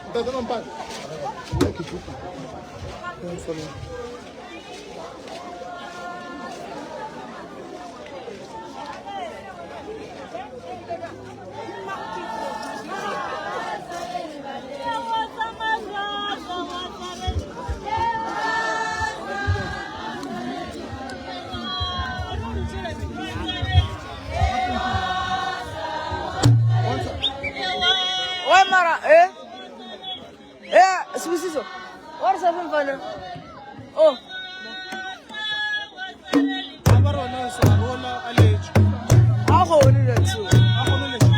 Ntate Mampane. Nna ke tlo. Oi mara eh eh Sibusiso wa re sa fe mfana oh Ba rona sa rona a letšo. a gone le tso A gone letšo.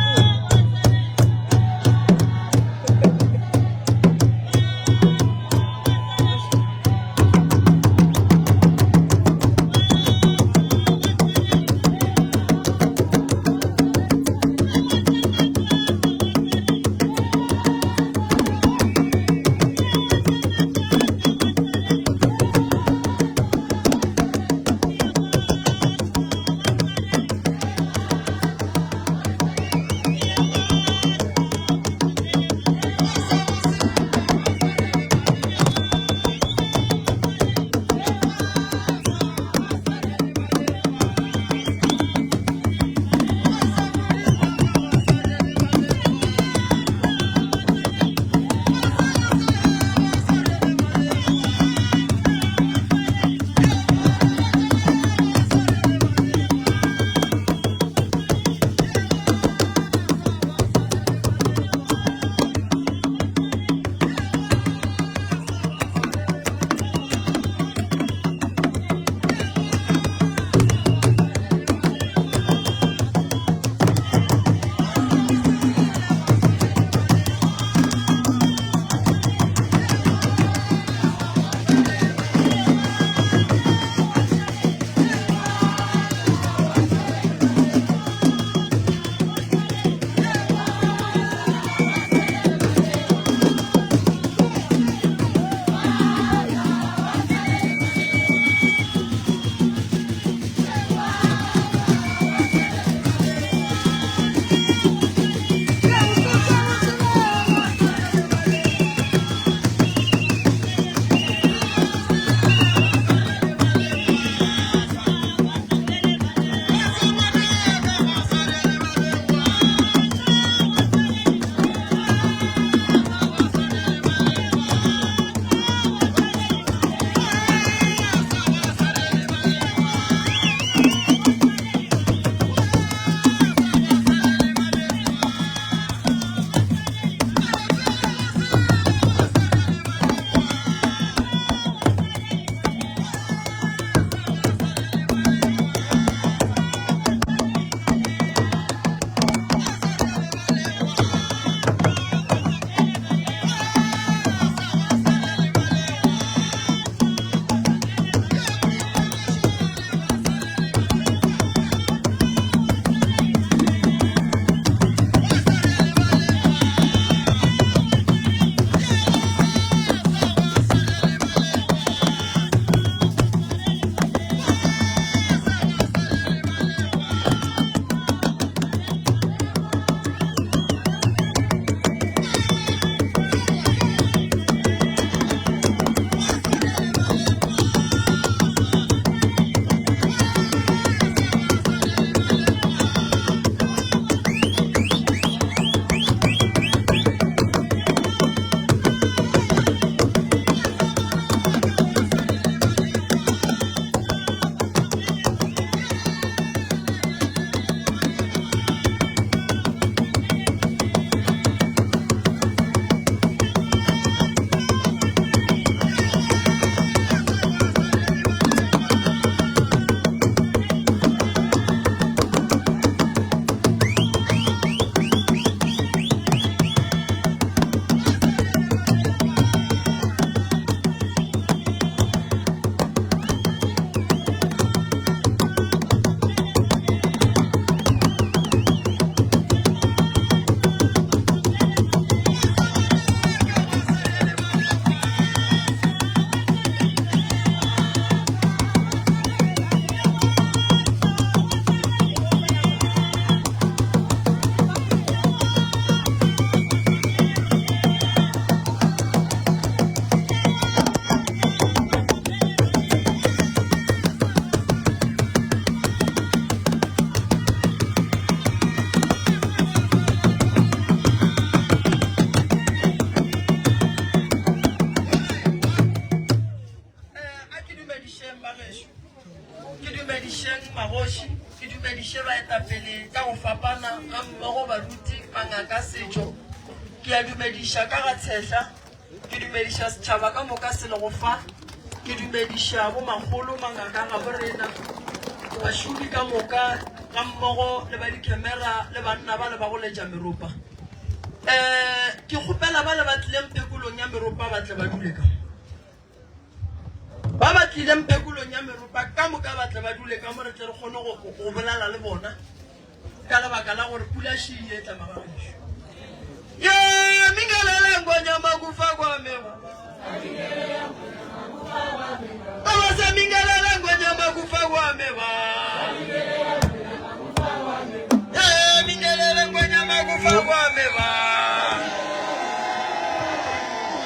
ka setšo. Ke a dumediša ka ga tshehla, ke dumediša setšhaba ka moka se lego fa, ke dumediša bomakgolo, mangaka a gabo rena, bašomi ka moka gammogo le ba dikhemera le banna ba le ba go letša meropa. Um ke kgopela ba le ba tlileng phekolong ya meropa ba tle ba dule ka mo. Ba ba tlileng phekolong ya meropa ka moka ba tle ba dule ka mo re tle re kgone go, go bolela le bona ka lebaka la gore pula še e etla magagešo. Ye mingelele ngonyama kufa kwame ba. Abase mingelele ngonyama kufa kwame ba. Ye mingelele ngonyama kufa kwame ba.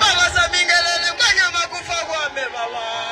Abasabingelele kwanyama kufa kwame baba.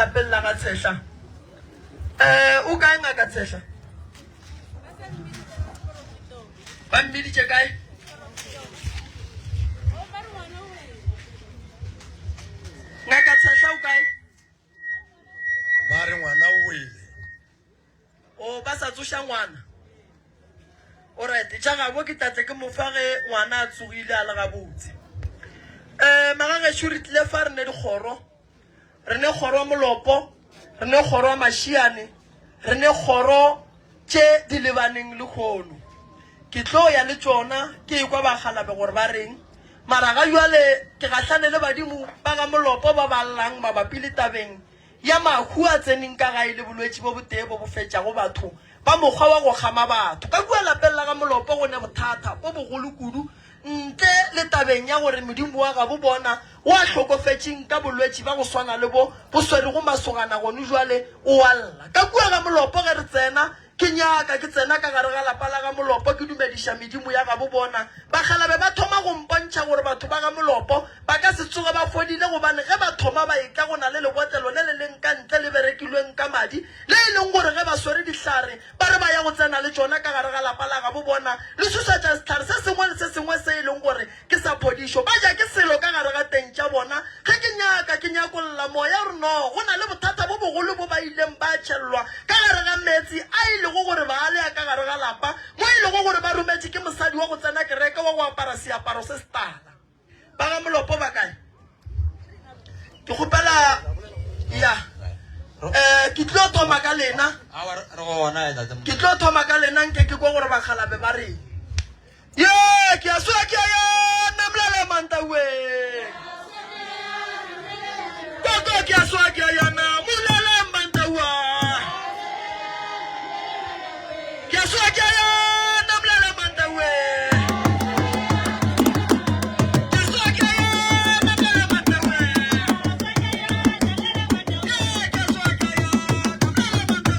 lapeng la ga Tshehla. Um o kae ngaka Tshehla? Ba mmiditše kae? Ngaka Tshehla o kae? Ba re ngwana o wele. O ba sa tsoša ngwana. Alright, tša gabo ke tla tle ke mo fa ge ngwana a tsogile a le gabotse. Um magagešo re tlile fa re ne dikgoro. Re ne kgoro ya Molopo, re ne kgoro ya Mašiane, re ne kgoro tše di lebaneng lehono. Ke tlo ya le tšona ke ekwa bakgalabe gore ba reng. Mara ga bjale ke gahlane le badimo ba ga Molopo ba ba llang mabapi le tabeng ya mahu a tseneng ka gae le bolwetši bo botee bo bo fetšago batho ba mokgwa wa go kgama batho. Ka kua lapeng la ga Molopo go ne bothata bo bogolo kudu ntle le tabeng ya gore Modimo wa gabo bona o a hlokofetšeng ka bolwetši ba go swana le bo bo swerego masogana gone jwale o a lla. Ka kua ga Molopo ge re tsena Ke nyaka ke tsena ka gare ga lapa la ga Molopo ke dumediša medimo ya gabo bona. Bakgalabe ba thoma go mpontšha gore batho ba ga Molopo ba ka se tsoge ba fodile gobane ge ba thoma ba etla go na le lebotlelo le le leng ka ntle le berekilweng ka madi le e leng gore ge ba swere dihlare ba re ba ya go tsena le tšona ka gare ga lapa la gabo bona le sušatša sehlare se sengwe le se sengwe se e leng gore ke sa phodišo. Ba ja ke selo ka gare ga teng tša bona. Ge ke nyaka, ke nyakolla moya gore no, go na le bothata bo bogolo bo ba ileng ba tšhellwa ka gare ga meetse a e lego gore ba a lea ka gare ga lapa, mo e lego gore ba rometše ke mosadi wa go tsena kereke wa go apara seaparo se setala. Ba ga Molopo ba kae? Ke kgopela ya. Eh, ke tlo thoma ka lena. Ke tlo thoma ka lena nke ke kwa gore bakgalabe ba reng. Ye, ke a swa ke a ya namlela mantawe. Koko ke a swa ke a ya namulela mantawa. Ke a swa ke a ya namlela mantawe. Ke a swa ke a ya namlela mantawe. Ye, ke a swa ke a ya namlela mantawe.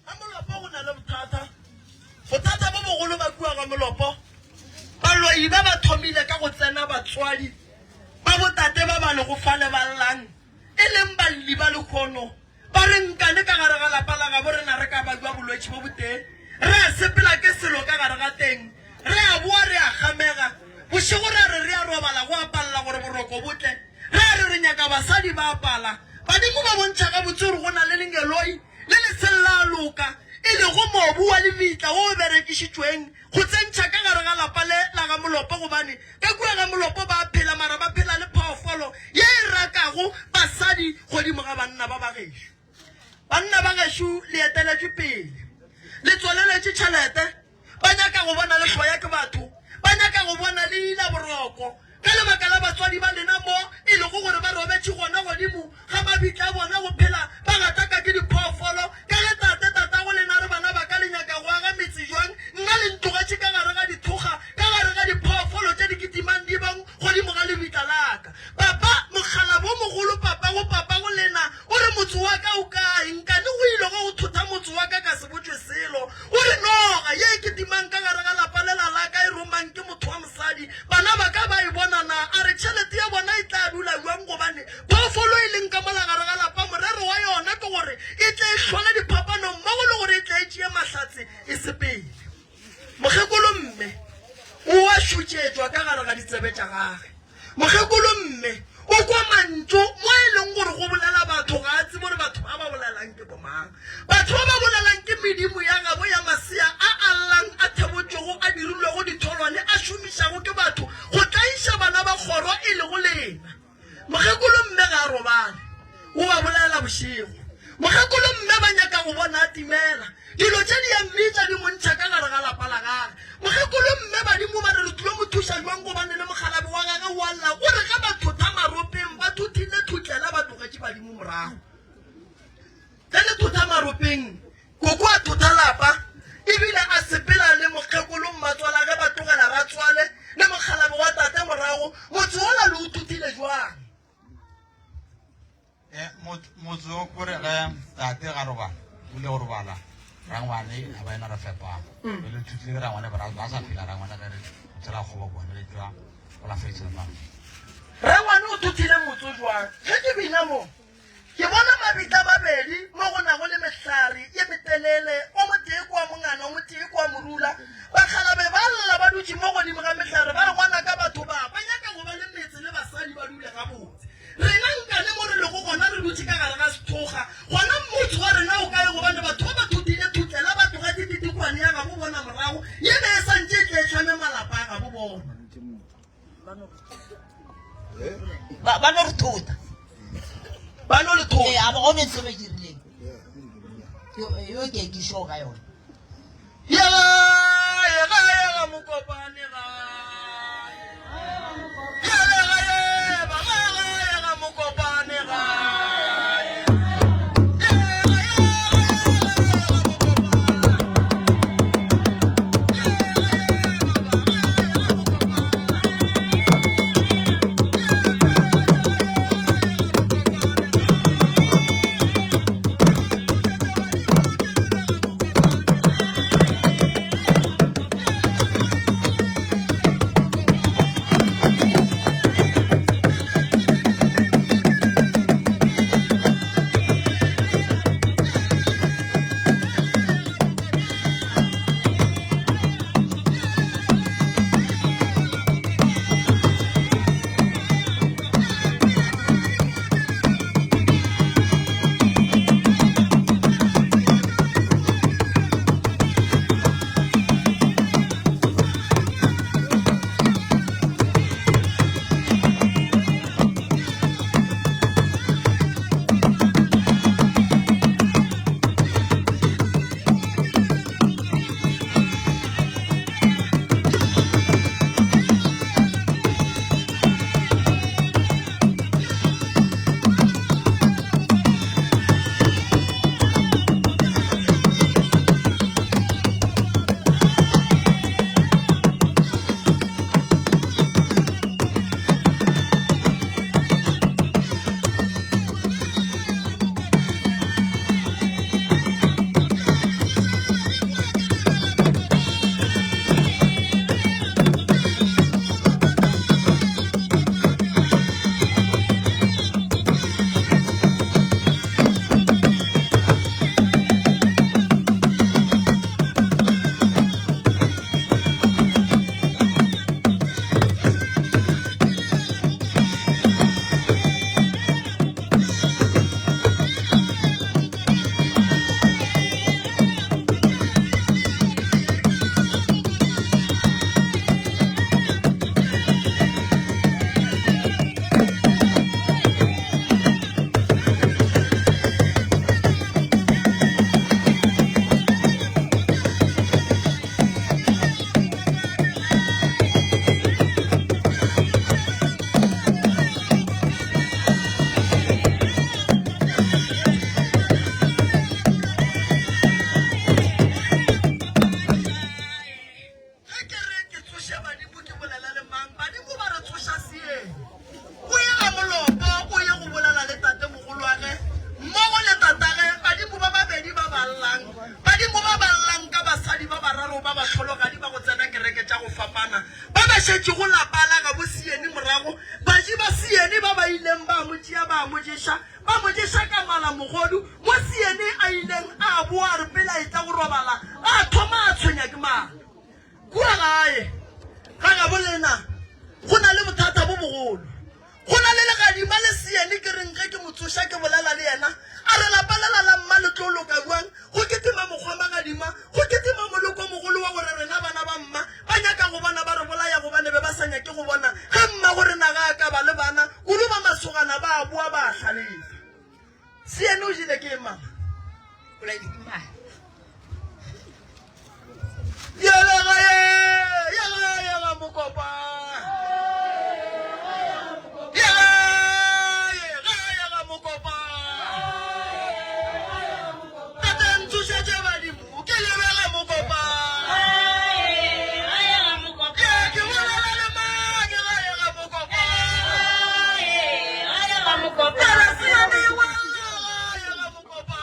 Ga Molopo go na le bothata, bothata bo bogolo ba kua ga Molopo. Baloi ba ba thomile ka go tsena batswadi ba botate ba ba lego fale ba llang, e leng balli ba lekgono, ba re nkane ka gare ga lapa la gabo rena re ka bajwa bolwetši bo botee. Re a sepela ke selo ka gare ga teng. Re a boa re a kgamega. Bošego ra re re a robala go a palela gore boroko bo tle. Re a re re nyaka basadi ba a pala. Badimo ba bontšha gabotse gore go na le lengeloi le le seng la loka, e lego mobu wa lebitla wo o berekišitšweng go tsentšha ka gare ga lapa le la ga Molopo gobane ka kua ga Molopo ba a phela mara ba phela le phoofolo ye e rakago basadi godimo ga banna ba ba gešo. Banna ba gešo le eteletšwe pele. Le tswaleletše tšhelete. Ba nyaka go bona le hloya ke batho. Ba nyaka go bona le ila boroko ka lebaka la batswadi ba lena mo e lego gore ba robetše gona godimo ga mabitla a bona go phela ba gataka ke diphoofolo. Ka ge tate, tatago lena re bana ba ka le nyaka go aga metse jwang? Nna le ntlogetše ka gare ga dithokga, ka gare ga diphoofolo tše di kitimang di bang godimo ga lebitla la ka. Papa, mokgalabje o mogolo, papago papago lena, o re motse wa ka o kae? Nkane go ile go go thotha motse wa ka ka se botšwe selo. O re noga ye e kitimang ka gare ga lapa lela la ka e romang ke motho wa mosadi, bana ba ka ba e bona na? A re tšhelete ya bona e tla dula bjang gobane phoofolo e leng ka mola gare ga lapa morero wa yona ke gore e tle e hlole diphapano mmogo le gore e tle e tšee mahlatse e sepele. Mokgekolo mme o a šutšetšwa ka gare ga ditsebe tša gage. Mokgekolo mme o kwa mantšu mo e leng gore go bolela batho ga a tsebe gore batho ba ba bolelang ke bomang. Batho ba ba bolelang ke medimo ya gabo ya masea a a llang a thebotšwego a dirilwego ditholwane a šomišago ke batho go tlaiša bana ba kgoro e lego lena. Mokgekolo mme ga a robale, o ba bolaela bošego. Mokgekolo mme ba nyaka go bona a timela. Dilo tše di a mmitša di mo ntšha ka gare ga lapa la gage. Mokgekolo mme badimo ba re re tlilo mo thuša jwang gobane le mokgalabje wa gage o a lla o re ge ba thotha maropeng ba thothile thutlela ba tlogetše badimo morago. Ge le thotha maropeng Koko a thotha lapa ebile a sepela le mokgekolo mmatswala ge ba tlogela ratswale le mokgalabje wa tate morago. Motse wola le o thothile jwang? Motse o kore ge tate ga robala o ile go robala rangwane a ba ena re fepang mm. le thutlile rangwane ba ba sa phela rangwane ge re tsela kgobo bone le tswa go la fetsa ba rangwane o thuthile motse jwang ge ke bina mo Ke bona mabitla a mabedi mo go nago le mehlare ye metelele, o motee kua Mongana, o motee kua Morula. Bakgalabe ba lla ba dutše mo godimo ga mehlare, ba re, Ngwanaka, batho ba ba nyaka go ba le metse le basadi ba dule gabotse. Rena nkane mo re lego gona re dutše ka gare ga sethokga, gona motse wa rena o kae? Gobane batho ba ba thothile thutlela, ba tlogetše titikwane ya gabo bona morago, ye be e sa ntše e tle e hlame malapa a gabo bona. Ba ba no re thota. Ba no le thota. Ee, a ba gone ntho e ba e dirileng. Yo yo ke ke sure ka yone. Ya gae, gae ga Mokopane gae. Ya le gae, ba gae gae ga Mokopane gae. Ya gae, gae ga Mokopane. Ya gae, ba ba gae ga Mokopane. ješa, ba mo ješa ka mala mogodu, mo Siene a ileng a boa a re pele a etla go robala, a thoma a tshwenya ke mala. Kua gae ga gabo lena go na le bothata bo bogolo. Go na le legadima le Siene ke reng ge ke mo tsoša ke bolela le yena, a re lapa lela la mma le tlo loka bjang? Go kitima mokgwa magadima, go kitima moloko mogolo wa gore rena bana ba mma ba nyaka go bona ba re bolaya gobane be ba sa nyake go bona ge mma go rena ga a ka ba le bana kudu ba masogana ba a boa ba a hlalefa. Siene o jele ke eng mama? O laile ke mang? Yela gae, yela yela mokopa. Yela gae ga mokopa. Tate ntsošetše badimo ke lebela mokopa. Ke ke bolela le mang ke gae ga mokopa. Yela seane wa gae ga mokopa.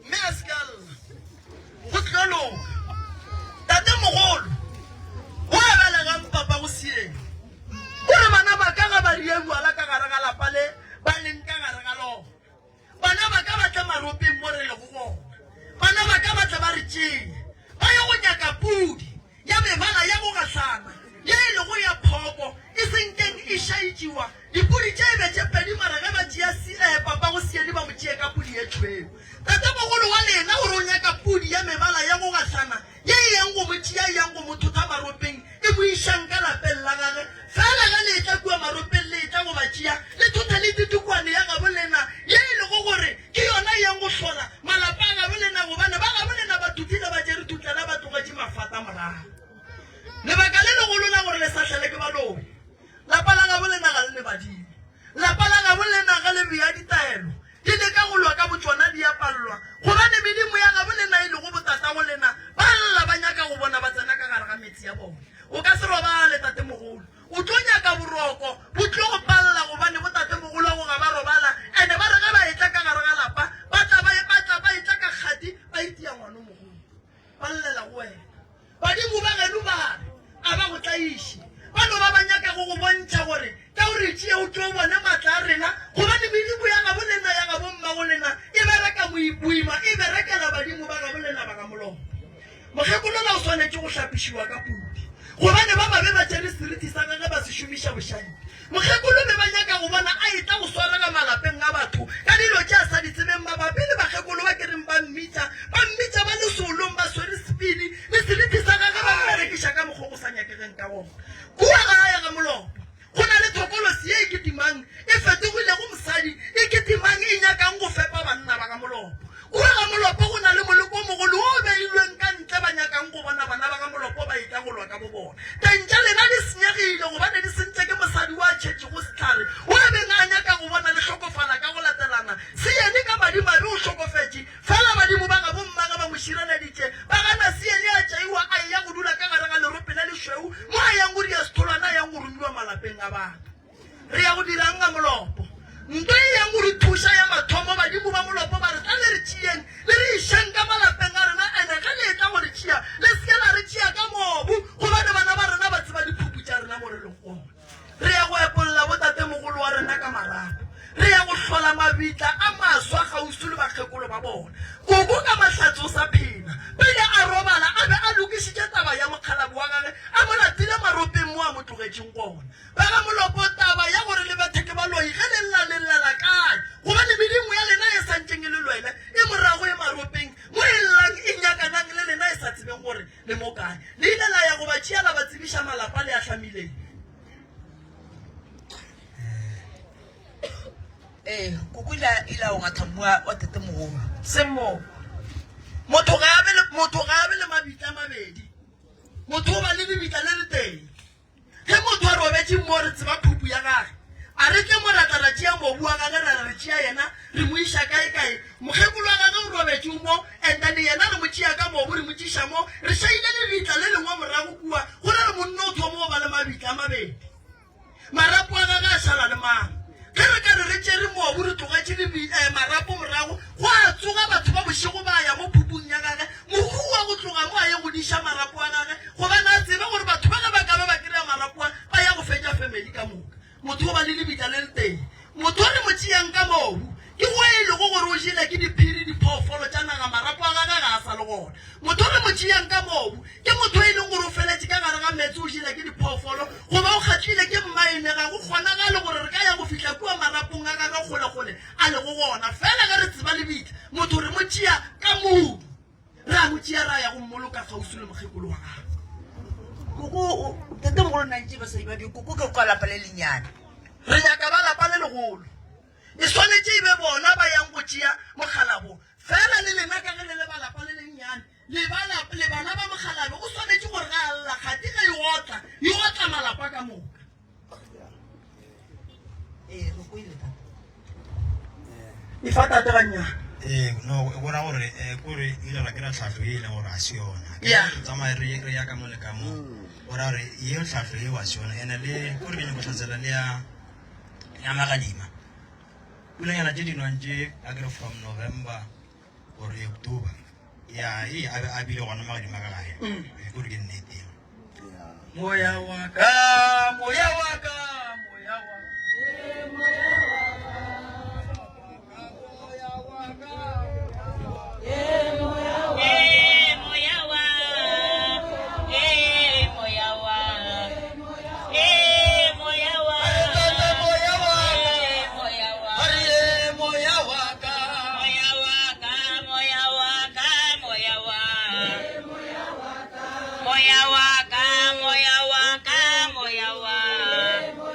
Mme a se ka lla. Go tlo loka. Tatemogolo o a belegang papa go sieng o re bana ba ka ga ba rie bjala ka gare ga lapa le ba leng ka gare ga lona. Bana ba ka ba tle maropeng mo re lego gona. Bana ba ka ba tle ba re tšee ba ye go nyaka pudi ya mebala ya go gahlana ye e lego ya phoko e senkeng e šaetšiwa. Dipudi tše e be tše pedi mara ge ba tšea eh, papa go Siedi ba mo tšee ka pudi ye tšhweu. Tatemogolo wa lena o re o nyaka pudi ya mebala ya go gahlana ye e yang go mo tšea e yang go mo thotha maropeng e mo išang ka lapeng la gage. Fela ge le etla kua maropeng le etla go ba tšea le thothe le titikwane ya gabo lena ye e lego gore ke yona e yang go hlola malapa a gabo lena gobane ba gabo lena ba thuthile ba tšere thutlana ba tlogetše mafata morago. Lebaka le legolo la gore le sa hlale ke baloi. Lapa la gabo lena ga le ne badimo. Lapa la gabo lena ge le bea ditaelo, di leka go lwa ka botšona di a palelwa, gobane medimo ya gabo lena e lego botatago lena ba lla ba nyaka go bona ba tsena ka gare ga metse ya bona. O ka se robale, tatemogolo. O tlo nyaka boroko, bo tlo go palela gobane botatemogoloago ga ba robala, ene ba re ge ba etla ka gare ga lapa, ba tla ba ba tla ba etla ka kgati ba itia ngwanomogolo. Ba llela go wena. Badimo ba geno ba re, A ba go tlaiše. Ba no ba ba nyaka go go bontšha gore ka o re tšee o tlo bone matla a rena, gobane medimo ya gabo lena ya gabo mmago lena e bereka boima, e berekela badimo ba gabo lena ba ga molomo. Mokgekolola o swanetše go hlapišiwa ka pudi, gobane ba babe ba tšere seriti sa gage ba se šomiša bošaedi. Mokgekolo be ba nyaka go bona a etla go swarega malapeng a batho ka dilo tše a sa di tsebeng mabapi le bakgekolo ba ke reng ba mmitša, ba mmitša ba le seolong ba swere sepini le seriti sa gage ba mmerekiša ka mokgwa o sa nyakegeng ka gona. Kua gae ga Molopo go na le thokolosi ye e kitimang e fetogilego mosadi e kitimang e nyakang go fepa banna ba ga Molopo. Kua ga Molopo go na le moleko o mogolo wo o beilweng ka ntle ba nyakang go bona bana ba ga Molopo ba etla go lwa ka bobona. Teng tša lena di senyegile gobane di sentše ke mosadi wa tšhetšego sehlare wo a beng a nyaka go bona le hlokofala ka go latelana. Seene ka madimabe o hlokofetše, fela badimo ba gabo mmage ba mo šireleditše, ba gana Seene a tšeiwa a eya go dula ka gare ga lerope le lešweu mo a yang go dia setholwana a yang go romiwa malapeng a batho. Re ya go dira'ng ga Molopo? Nto e yang go re thuša ya mathomo, badimo ba Molopo ba re, Tla le re tšeeng, le re išeng ka malapeng a rena, ene ge le etla go re tšea, le se ke la re tšea ka mobu, gobane bana ba rena ba tseba diphupu tša rena mo re lego gona. Re ya go epolla botatemogolo wa rena ka marapo. Re ya go hlola mabitla a maswa kgauswi le bakgekolo ba bona. Koko ka mahlatse o sa phela. Pele a robala, a be a lokišitše taba ya mokgalabje wa gage, a mo latile maropeng mo a mo tlogetšeng gona. Ba ga Molopo, taba ya gore le bethe ke baloi ge le lla le llela kae? Gobane medimo ya lena e sa ntšeng e le lwele e morago e maropeng mo e llang e nyakanang le lena e sa tsebeng gore le mo kae. Le ile la ya go ba tšea la ba tsebiša malapa le a hlamileng. Ee, koko ile a ile a o ngatha mmu wa tatemogolo. Semmo, motho ga a be le motho ga a be le mabitla a mabedi. Motho o ba le lebitla le letee. Ge motho a robetše mo, re tseba phupu ya gage. A re tle mo ra tla ra tšea mobu wa gage ra re re tšea yena re mo iša kae kae. Mokgekolo wa gage o robetše o mo and then yena re mo tšea ka mobu re mo tšiša mo. Re šaile lebitla le lengwe morago kua go ra re monna o thoma go ba le mabitla a mabedi. Marapo a gage a šala le mang? Ge re ka re re. tšere mobu re tlogetše eh, marapo morago, gwa tsoga batho ba bošego ba ya mo phupung ya gage, mohu wa go tloga mo a ye go diša marapo a gage, gobane a tseba gore batho ba ge ba ka ba ba kry-a marapo a, ba ya go fetša family ka moka. Motho o ba le lebitla le letee. Motho o re mo tšeang ka mobu ke wo e lego gore o jele ke diphiri, diphoofolo tša naga, marapo a gagwe ga a sa le gona. Motho o re mo tšeang ka mobu ke motho e leng gore o feletše ka gare ga meetse, o jele ke diphoofolo goba o kgatlile ke mmaene. Ga go kgonagale gore re ka ya go fihla kua marapong a gagwe kgolekgole a lego gona. Fela ge re tseba lebitla, motho re mo tšea ka mobu. Re a mo tšea ra ya go mmoloka kgauswi le mokgekolo wa gagwe. Koko, tatemogolo na ntše basadi ba bjo, koko ke kwa lapa le lenyane. Re nyaka ba lapa le legolo. E swanetše e be bona ba yang go tšea mokgalabo. Fela le lena ka ge le le ba lapa le lennyane, le ba lapa, le bana ba mokgalabe, o swanetše gore ge a lla kgati ge e otla, e otla malapa ka moka. Ee, re kwele tata. E fa tate gannyane. Ee, no go ra gore eh, kore ile ra kry-a tlhahlo ye e leng gore ga se yona. Ke Yeah. re tsamaye re re ya ka mo le ka mo. Go ra gore yeo tlhahlo yeo ga se yona. Ene le kore ke nyako hlatsela le ya ya magadima. Pulanyana tše di nwang tše a kere from November or October. Ya e a be a bile gona magadima ka gae. Ee, Kore ke nnete eo. Moya wa ka, moya wa ka, moya wa ka. Moya wa ka, moya wa ka, moya wa.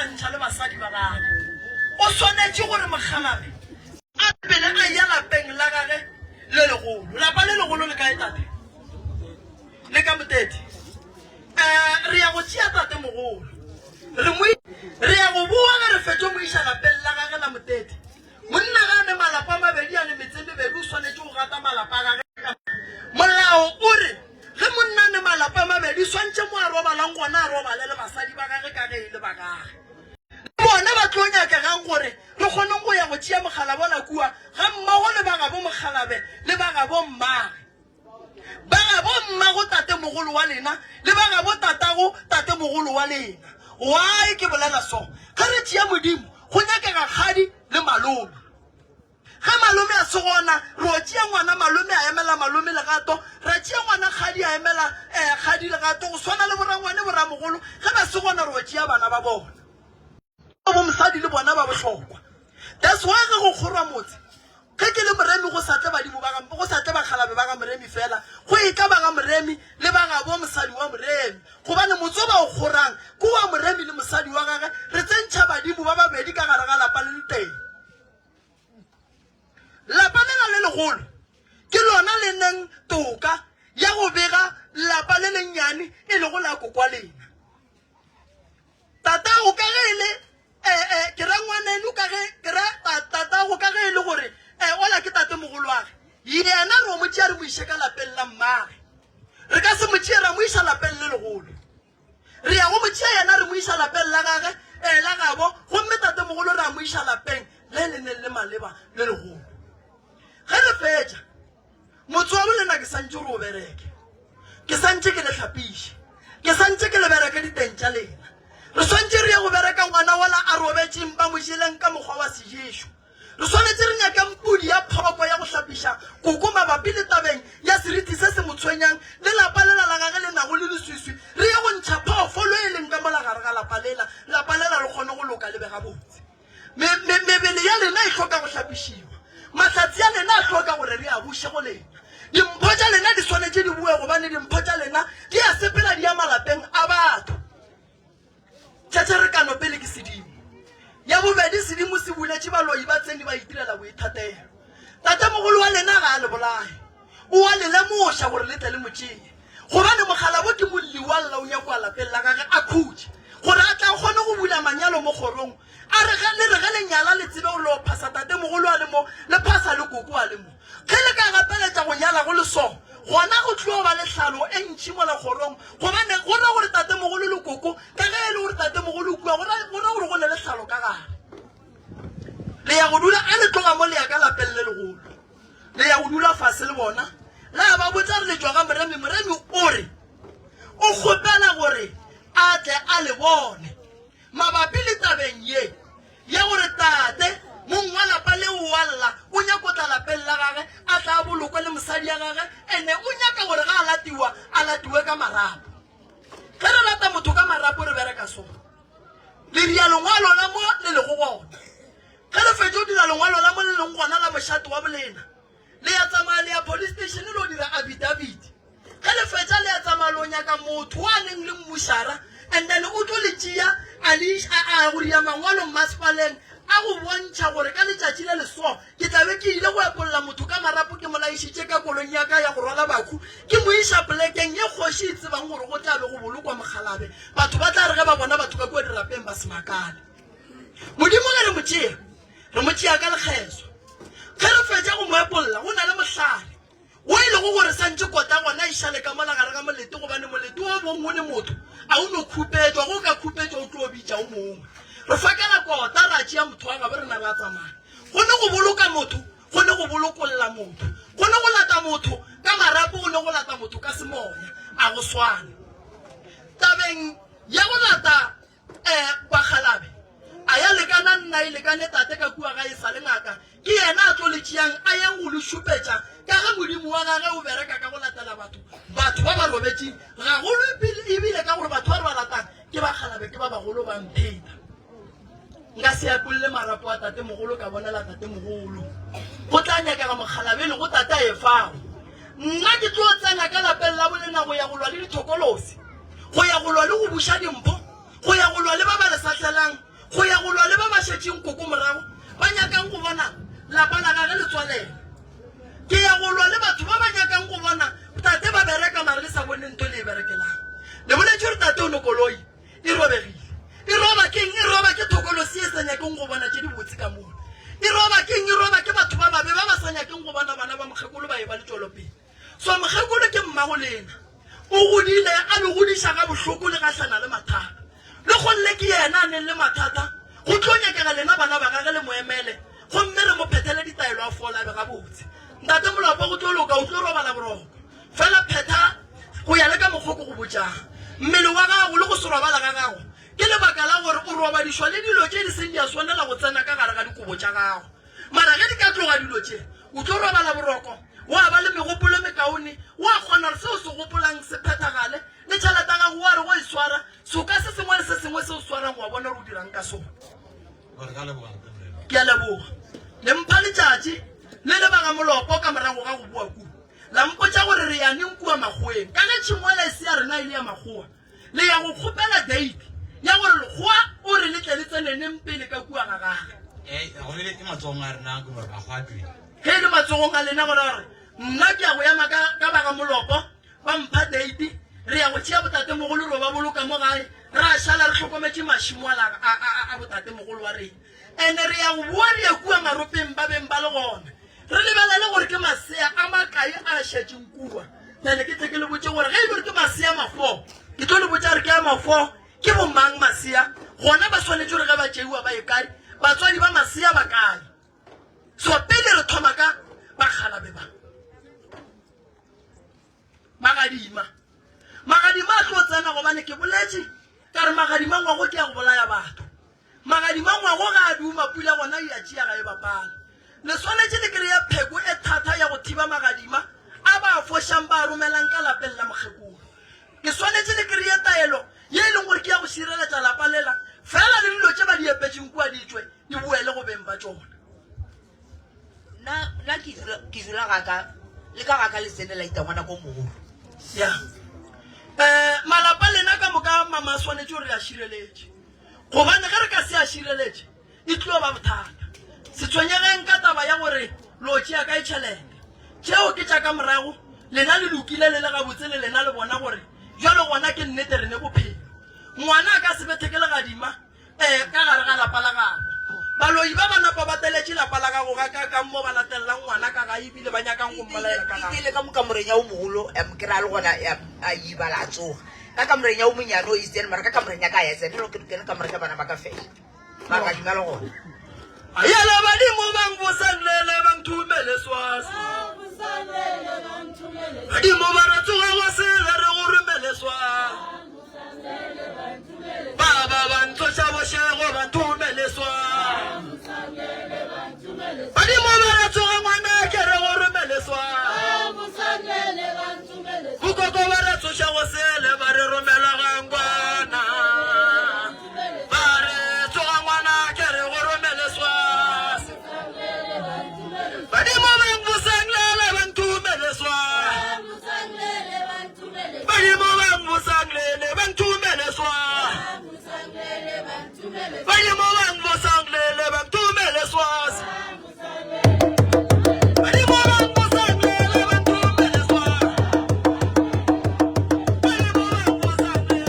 kgaogantšha le basadi ba gagwe. O swanetše gore mokgalabje a pele a eya lapeng la gage le legolo. Lapa le legolo le kae, tate? Le ka Motete. Um re ya go tšea tatemogolo, re mo re ya go boa ge re fetšo mo iša lapeng la gage la Motete. Monna ga a ne malapa a mabedi, a ne metse e mebedi, o swanetše go gata malapa a gage ka Molao o re ge monna a ne malapa a mabedi, swantše mo a robalang gona a robale le basadi ba gage ka ge e le ba gage. Le bona ba tlo nyakegang gore re kgoneng go ya go tšea mogala bola kua ga mmago le ba gabo mokgalabe le ba gabo mmage. Ba gabo mmago tatemogolo wa lena le ba gabo tatago tatemogolo wa lena. Why ke bolela so? Ge re tšea Modimo, go nyakega kgadi le malome. Ge malome a se gona, re o tšea ngwana malome a emela malome legato, ra tšea ngwana kgadi a emela eh, kgadi legato, go swana le borangwane boramogolo, ge ba se gona re o tšea bana ba bona. Bo mosadi le bona ba bohlokwa. That's why ge go kgorwa motse, ge ke le Moremi go sa tle badimo ba ga, go sa tle bakgalabe ba ga Moremi fela, go etla ba ga Moremi le ba gabo mosadi wa Moremi. Gobane motse o ba o kgorang ke wa Moremi le mosadi wa gage, re tsentšha badimo ba babedi ka gare ga lapa le letee. Lapa lela le legolo ke lona le neng toka ya go bega lapa le lennyane e lego la kokwa lena. Tatago ka ge e le eh, eh, ke ra ngwaneno ka ge ke ra tatago ka ge e le gore eh, ola ke tatemogolwage yena re o mo tšea re mo iše ka lapeng la mmage. Re ka se mo tšee ra mo iša lapeng le legolo. Re ya go mo tšea yena re mo iša lapeng la gage eh, la gabo gomme tatemogolo re a mo iša lapeng le le neng le maleba le legolo. Ge re fetša Motse wa bolena ke santše gore o bereke, ke santše ke le hlapiše, ke santše ke le bereke diteng tša lena. Re swantše re ye go bereka ngwana wola a robetšeng ba mo jeleng ka mokgwa wa seješo. Re swanetše re nyakeng pudi ya phoko ya go hlapiša koko mabapi le tabeng ya seriti se se mo tshwenyang le lapa lela la gage le nago le leswiswi. Re ye go ntšha phoofolo e leng ka mola gare ga lapa lela, lapa lela le kgone go loka le be gabotse. Me, me, mebele ya lena e hloka go hlapišiwa. Mahlatse a lena a hloka gore re a buše go lena. Dimpho tša lena di swanetše di boe gobane dimpho tša lena di a sepela di ya malapeng a batho. Tšhetšherekano pele ke sedimo. Ya bobedi sedimo se buletše baloi ba tsene ba itirela boithatelo. Tatemogolo wa lena ga a le bolaye. O a le lemoša gore le tle le mo tšee, gobane mokgalabo ke molli wa lla o nyakwa lapeng la gage a khutše, gore a tla kgone go bula manyalo mo kgorong. A re ge le re ge le nyala le tsebe gore lo phasa tatemogolo a le mo, le phasa le koko a le mo. Ge le ka gapeletša go nyala go le so, gona go tlo ba le hlalo e ntši mola kgorong, gobane go ra gore tatemogolo le koko, ka ge e le gore tatemogolo o kua, go ra go ra gore go ne le hlalo ka gare. Le ya go dula ge le tloga mo le ya ka lapeng le legolo. Le ya go dula fase le bona, la ba botša re le tšwa ga Moremi. Moremi o re o kgopela gore a tle a le bone mabapi le tabeng ye ya gore tate mong wa lapa leo wa lla o nyako tla lapeng la gage a tla a bolokwe le mosadi ya gage, ene o nyaka gore ga a latiwa a latiwe ka marapo. Ge re lata motho ka marapo re bereka so. Le ria lengwalo la mo le lego gona. Ge le fetša go dira lengwalo la mo le leng gona la mošate wa bolena, le ya tsamaya le ya police station le yo dira affidavit. Ge le fetša le ya tsamaya le yo nyaka motho wa neng le mmušara and then o tlo le tšea a le iša a go dira mangwalo mmasepaleng a go bontšha gore ka letšatši le le so ke tla be ke ile go epolla motho ka marapo ke mo laišitše ka koloing ya ka ya go rwala bakhu ke mo iša polekeng ye kgoši e tsebang gore go tla be go bolokwa mokgalabe. Batho ba tla re ge ba bona batho ka kua dirapeng ba se makale. Modimo ge re mo tšea, re mo tšea ka lekgeswa. Ge re fetša go mo epolla, go na le mohlare wo e lego gore santše kota gona e šale ka mola gare ga molete, gobane molete wo bong o le motho a o no khupetšwa, ge o ka khupetšwa o tlo bitša o mongwe. Re fakela kota ra tšea motho wa gabo rena ra tsamaya. Go ne go boloka motho, go ne go bolokolla motho, go ne go lata motho ka marapo, go ne go lata motho ka semoya, a go swane. Tabeng ya go lata Eh, bakgalabe, a ya lekana nna e lekane tate ka kua ga e sa le ngaka, ke yena a tlo le tšeang a yang go le šupetša ka ge Modimo wa gage o bereka ka go latela batho, batho ba ba robetšeng gagolo ebile ka gore batho ba re ba latang ke bakgalabe ke ba bagolo ba mpheta. Nka se apolle marapo a tatemogolo ka bonela tatemogolo. Go tla nyakega mokgalabe e lego tate a efago. Nna ke tlo tsena ka lapeng la bolena go ya go lwa le dithokolosi, go ya go lwa le go buša dimpho, go ya go lwa le ba ba le sahlelang. šetšeng koko morago, ba nyakang go bona lapa la gage le tswalela. Ke ya go lwa le batho ba ba nyakang go bona tate ba bereka mare le sa bone nto le e berekelang. Le boletše gore tate o ne koloi e robegile. E roba keng? E roba ke thokolosi e sa nyakeng go bona tše dibotse ka mola. E roba keng? E roba ke batho ba babe ba ba sa nyakeng go bona bana ba mokgekolo ba eba le tšwelopele. So mokgekolo ke mmago lena. O godile a le godiša ga bohloko le gahlana le mathata. Le golle ke yena a neng le mathata, go tlo nyakega lena bana ba gage le mo emele gomme re mo phethele ditaelo a fole a be gabotse. Ntate Molapo go tlo loka, o tlo robala boroko. Fela phetha go ya le ka mokgwa o ke go botšang. Mmele wa gago le go se robala ga gago ke lebaka la gore o robadišwa le dilo tše di seng di a swanela go tsena ka gare ga dikobo tša gago. Mara ge di ka tloga dilo tše, o tlo robala boroko, wa ba le megopolo e mekaone, wa kgona gore se o se gopolang se phethagale, le tšhelete ya gago wa re go e swara, soka se sengwe le se sengwe se o swarang wa bona gore o dirang ka sona. Ke a leboga. Le mpha letšatši le le ba ga Molopo ka morago ga go boa kua. La mpotša gore re ya neng kua Makgoweng. Ka ge tšhengwela e se ya rena e le ya Makgowa, le ya go kgopela date ya gore Lekgowa o re le tle le tsene neng pele ka kua ga gage. Ge e le matsogong a lena go ra gore nna ke ya go ema ka ba ga Molopo Ba mpha date, re ya go tšea botatemogolo ro ba boloka mo gae, ra šala re hlokometše mašemo a, a, a, a botatemogolo wa rena. Ene re ya go boa re ye kua maropeng ba beng ba le gona, re lebelele gore ke masea a makae a šetšeng kua. Bjale ke tle ke le botše gore ge e le gore ke masea mafo, ke tlo le botša gore ke a mafo, ke bomang masea, gona ba swanetše gore ge ba tšeiwa ba ye kae, batswadi ba masea ba kae. So pele re thoma ka bakgalabe ba. Magadima. Magadima a tlo tsena gobane ke boletše ka re magadima ngwago ke ya go bolaya batho. Magadima ngwago ga a duma pula gona e a tšea ga e bapale. Le swanetše le kry-e pheko e thata ya go thiba magadima a ba a fošang ba a romelang ka lapeng la mokgekolo. Ke swanetše le kry-e taelo ye e leng gore ke ya go šireletša lapa lela fela le dilo tše ba di epetšeng kua di tšwe di boele go beng ba tšona. Nna nna ke dula ke dula ga ka le ka ga ka le tsene la ita ngwana ko mogolo. Ya. Eh, malapa lena ka moka mama a swanetše gore re a šireletše. Gobane ge re ka se a šireletše, e tlo ba bothata. Se tshwenyegeng ka taba ya gore lo tšea kae tšhelete. Tšeo ke tša ka morago, lena le lokile le le gabotse le lena le bona gore bjalo gona ke nnete re ne bophelo. Ngwana a ka se bethe ke legadima Ee, ka gare ga lapa la gabo. Baloi ba ba napa ba teletše lapa la gago gakaakang mo ba latelelang ngwana ka gae ebile ba nyakang go mmolaela ka gae. Ile ka mo kamoreng ya o mogolo ya mo kry-a le gona ya a ibala a tsoga. Ka kamoreng ya o monyane o itsene mara ka kamoreng ya ka a ya tsena le ke kene kamoreng ya bana ba ka fela. Magadima le gona. Yele badimo bang bosanlele bang thumele swasi. Badimo ba re tsoga go sele re go romele swasi. Ba ba ba ntsoša bošego ba nthomele swa. Badimo ba re tsoga ngwana ke re go romele swa. Bokoko ba re tsoša go sele ba re romela gangwana. Ba re tsoga ngwana ke re go romele swa. Badimo ba nbosang lele ba nthomele swa. Badimo ba nbosang lele ba nthomele swa. Badimo ba nbosang lele ba nthomele swa. Badimo ba nbosang lele ba nthomele swa. Badimo ba nbosang lele.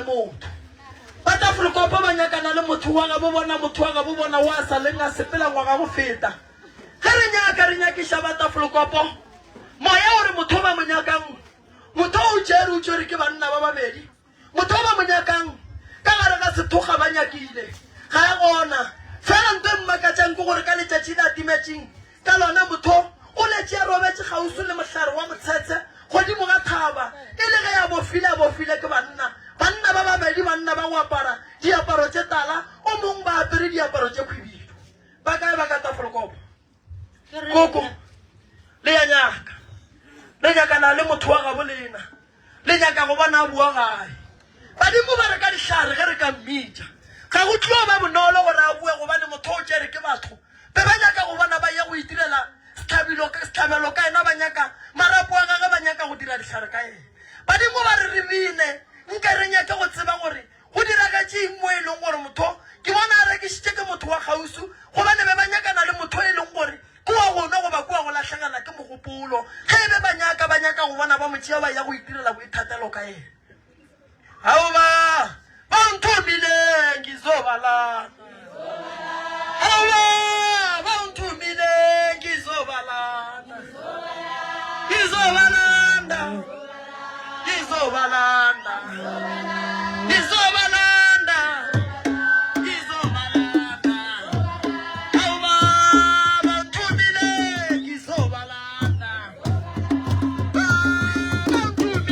motho. Ba Tafelkopo ba nyakana le motho wa gabo bona, motho wa gabo bona wa sa leng a sepela ngwaga go feta. Ge re nyaka re nyakiša ba Tafelkopo, moya o re motho ba mo nyakang, motho o tšere o tšere ke banna ba babedi. Motho o ba mo nyakang ka gare ga sethokga ba nyakile, ga a gona. Fela nto e mmakatšang ke gore ka letšatši le a timetšeng ka lona, motho o letše a robetše kgauswi le mohlare wa motshetshe godimo ga thaba, e le ge a bofile a bofile ke banna, banna ba babedi, banna ba go apara diaparo tše tala, o mong ba apere diaparo tše khwibidu. Ba kae ba ka Tafelkop? Koko, le ya nyaka. Le nyakana le motho wa gabo lena. Le nyaka go bona a boa gae. Badimo ba re ka dihlare ge re ka mmitša. Ga go tlo ba bonolo gore a boe gobane motho o tšere ke batho. Be ba nyaka go bona ba ye go itirela sehlabilo, sehlabelo ka yena, ba nyaka marapo a gagwe, ba nyaka go dira dihlare ka yena. Badimo ba re re bine, nke re nyake go tseba gore go diragetše eng mo e leng gore motho ke bona a rekišitše ke motho wa kgauswi gobane be ba nyakana le motho e leng gore Ke wa go nwa goba ke wa go lahlegela ke mogopolo. Ge e be ba nyaka, ba nyaka go bona ba mo tšea ba ya go itirela boithatelo ka yena. Aoba ba nthomile ngizobalana. Aoba ba nthomile ngizobalana. Ngizobalanda. Ngizobalanda. Ngizobalanda. Ngizobalanda. Awu baba ngithumile ngizobalanda. Baba ngithumile.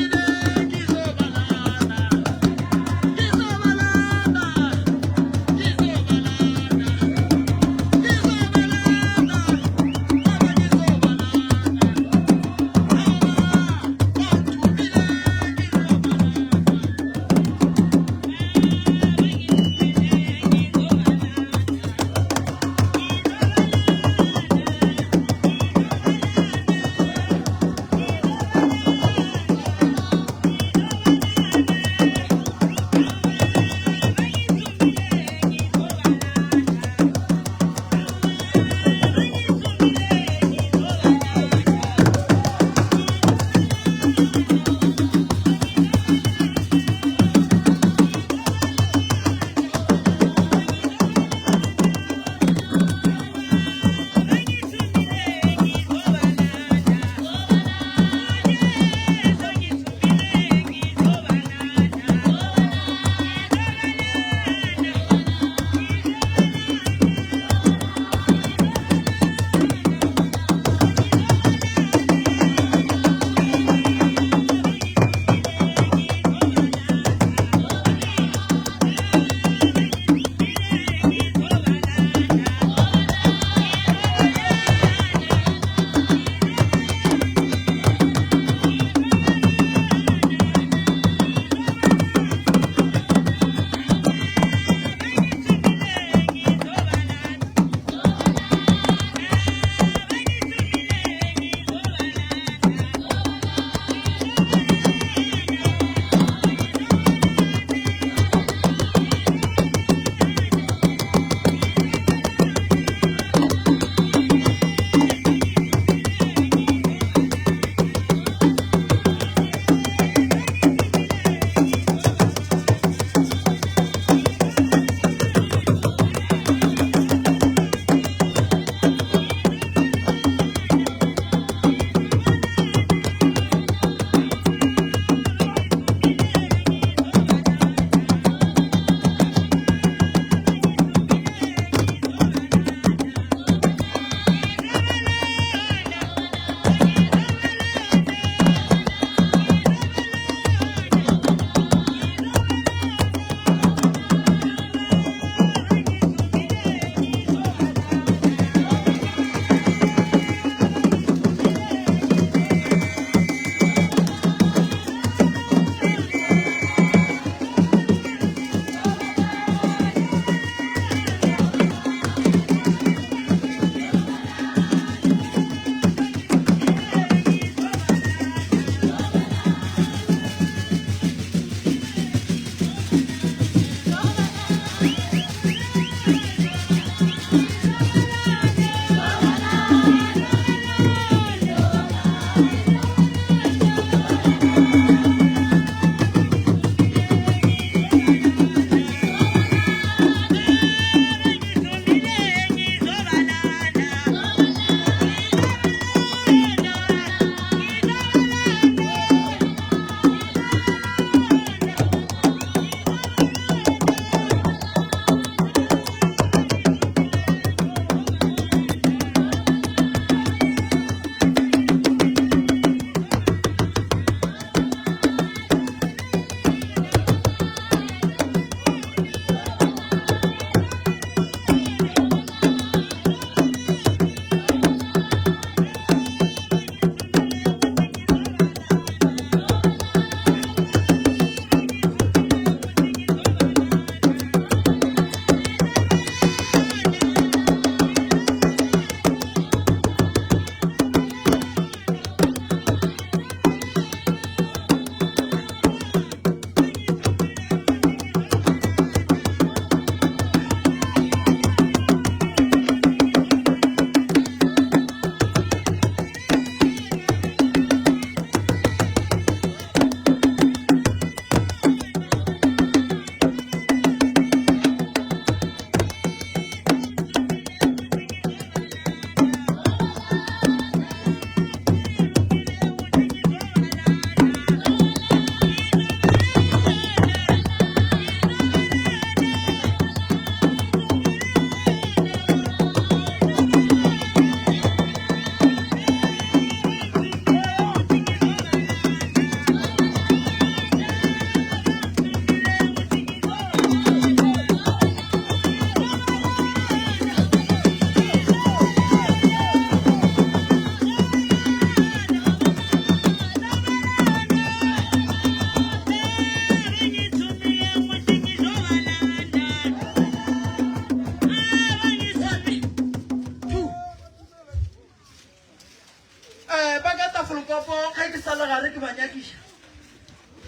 Limpopo ge ke sa le gare ke ba nyakiša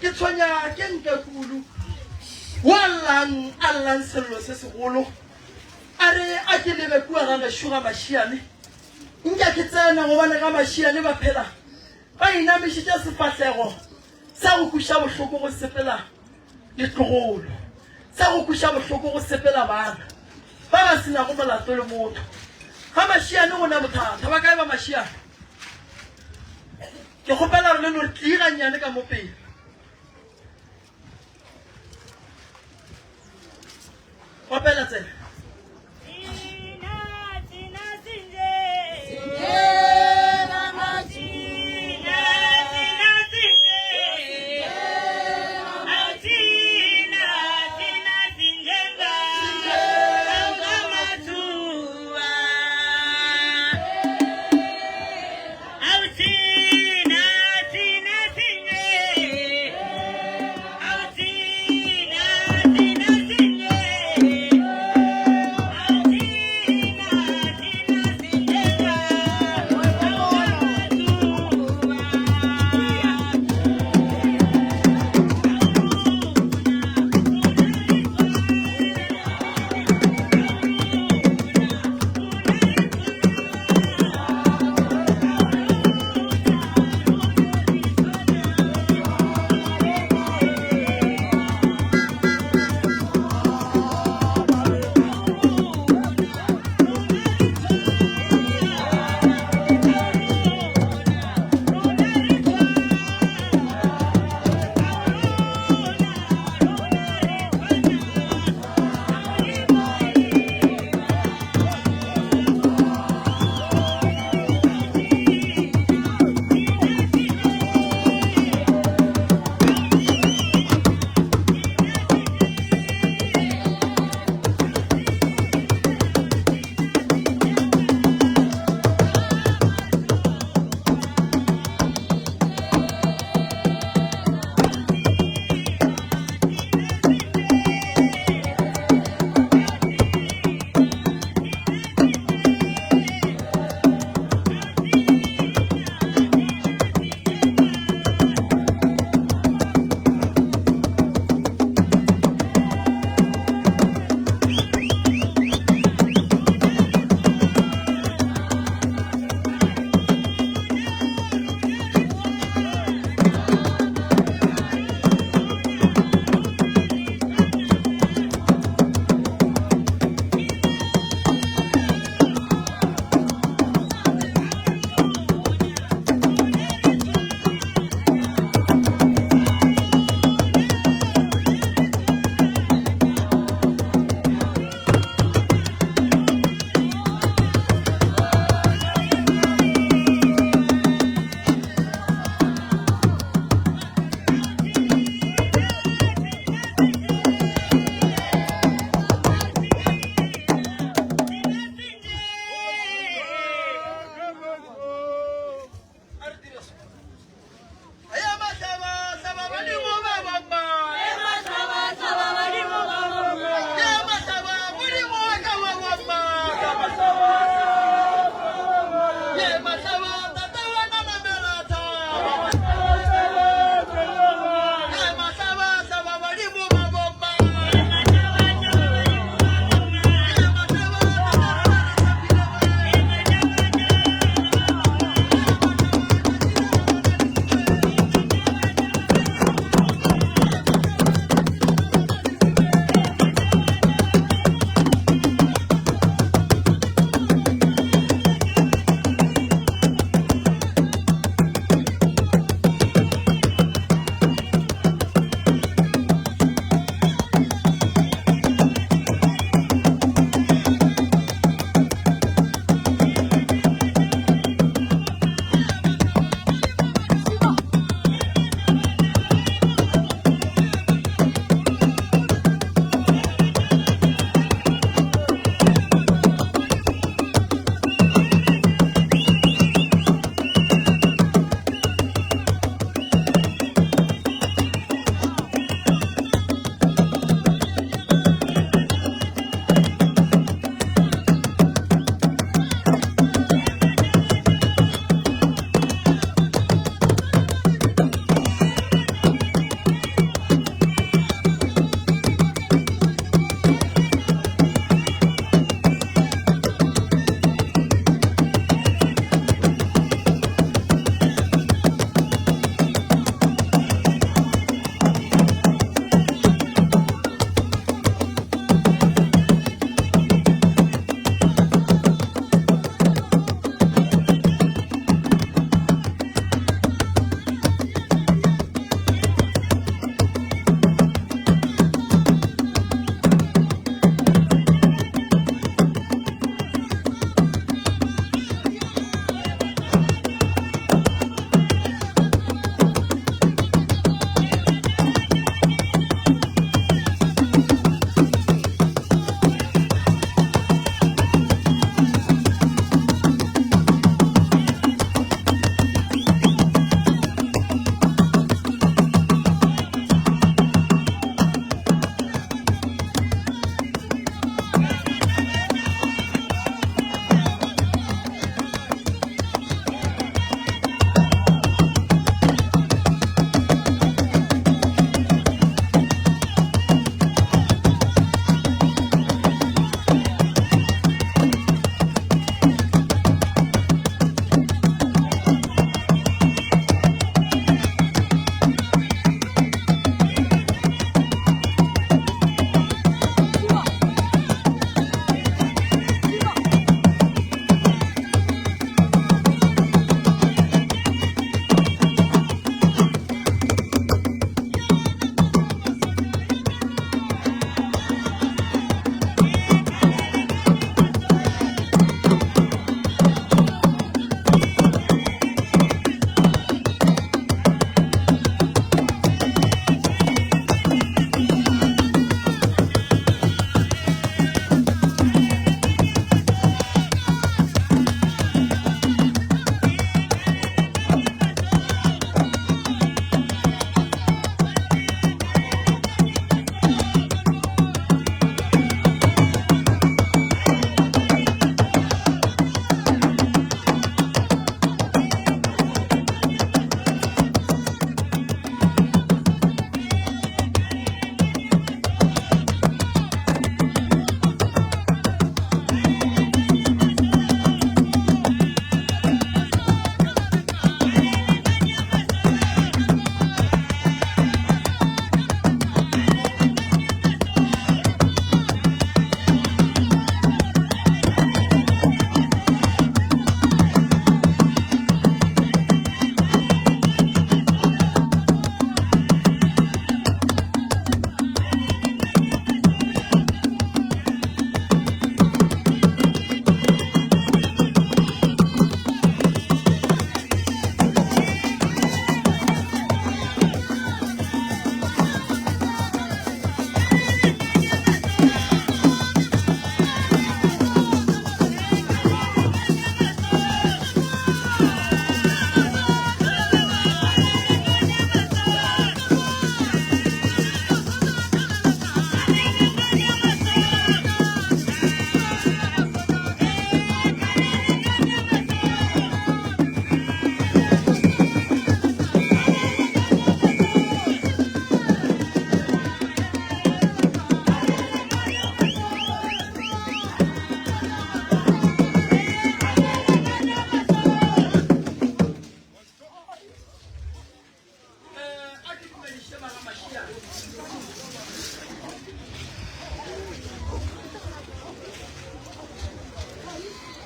ke tshwenya ke nkekulu wa llang a llang sello se segolo a re a ke lebe kua ga gešo ga mašiane nka ke tsena gobane ga mašiane ba phela ba inamišitše sefahlego sa go kweša bohloko go sepela ditlogolo sa go kweša bohloko go sepela bana ba ba se nago molato le motho. Ga Mašiane go na bothata. Ba kae ba Mašiane? Ke kgopela gore le no re tlii gannyane ka mo pele. Opela tsena.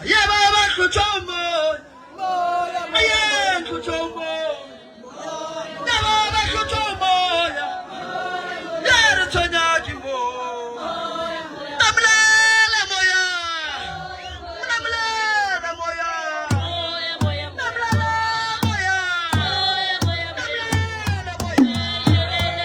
Ye ba ba hlotšo moya. Ye hlotšo moya. Ye ba ba hlotšo moya. Ye re tshwenya ke moya. Namolela moya. Namolela moya. Namolela moya. Namolela moya. Namolela moya.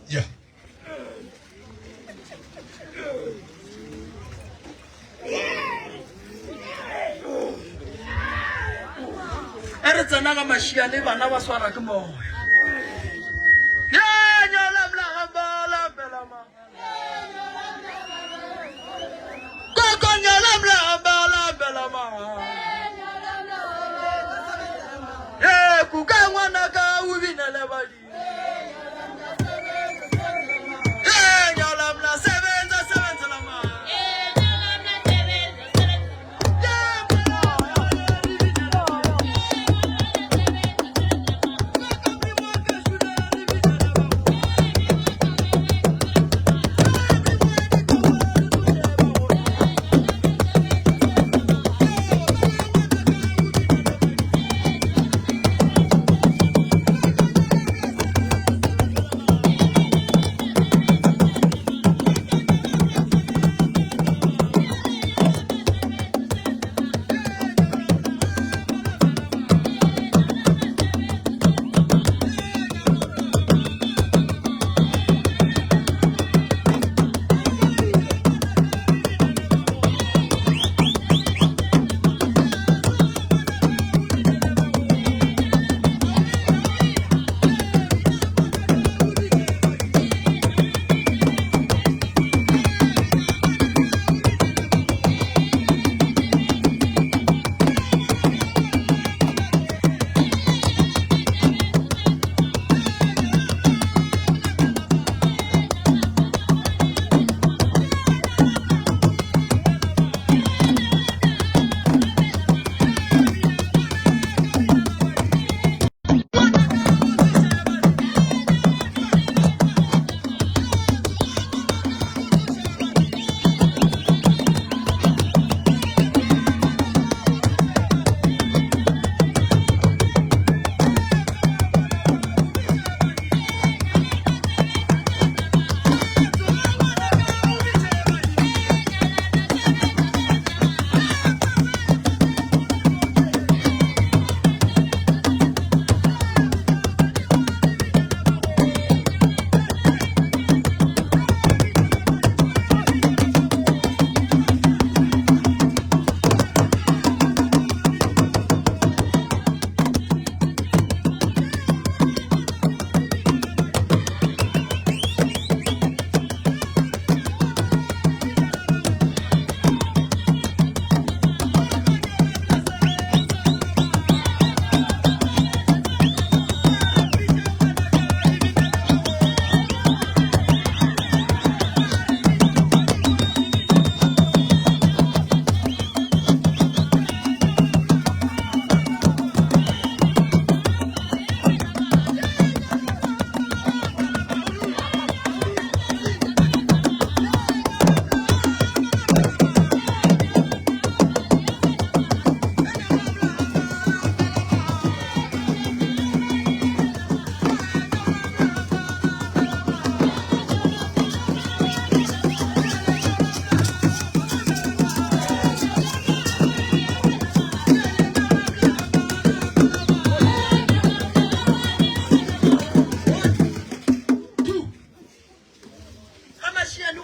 Yeah. E re tsena ga mašiane bana ba swara ke moya. Kuka ngwanaka o binele badimo.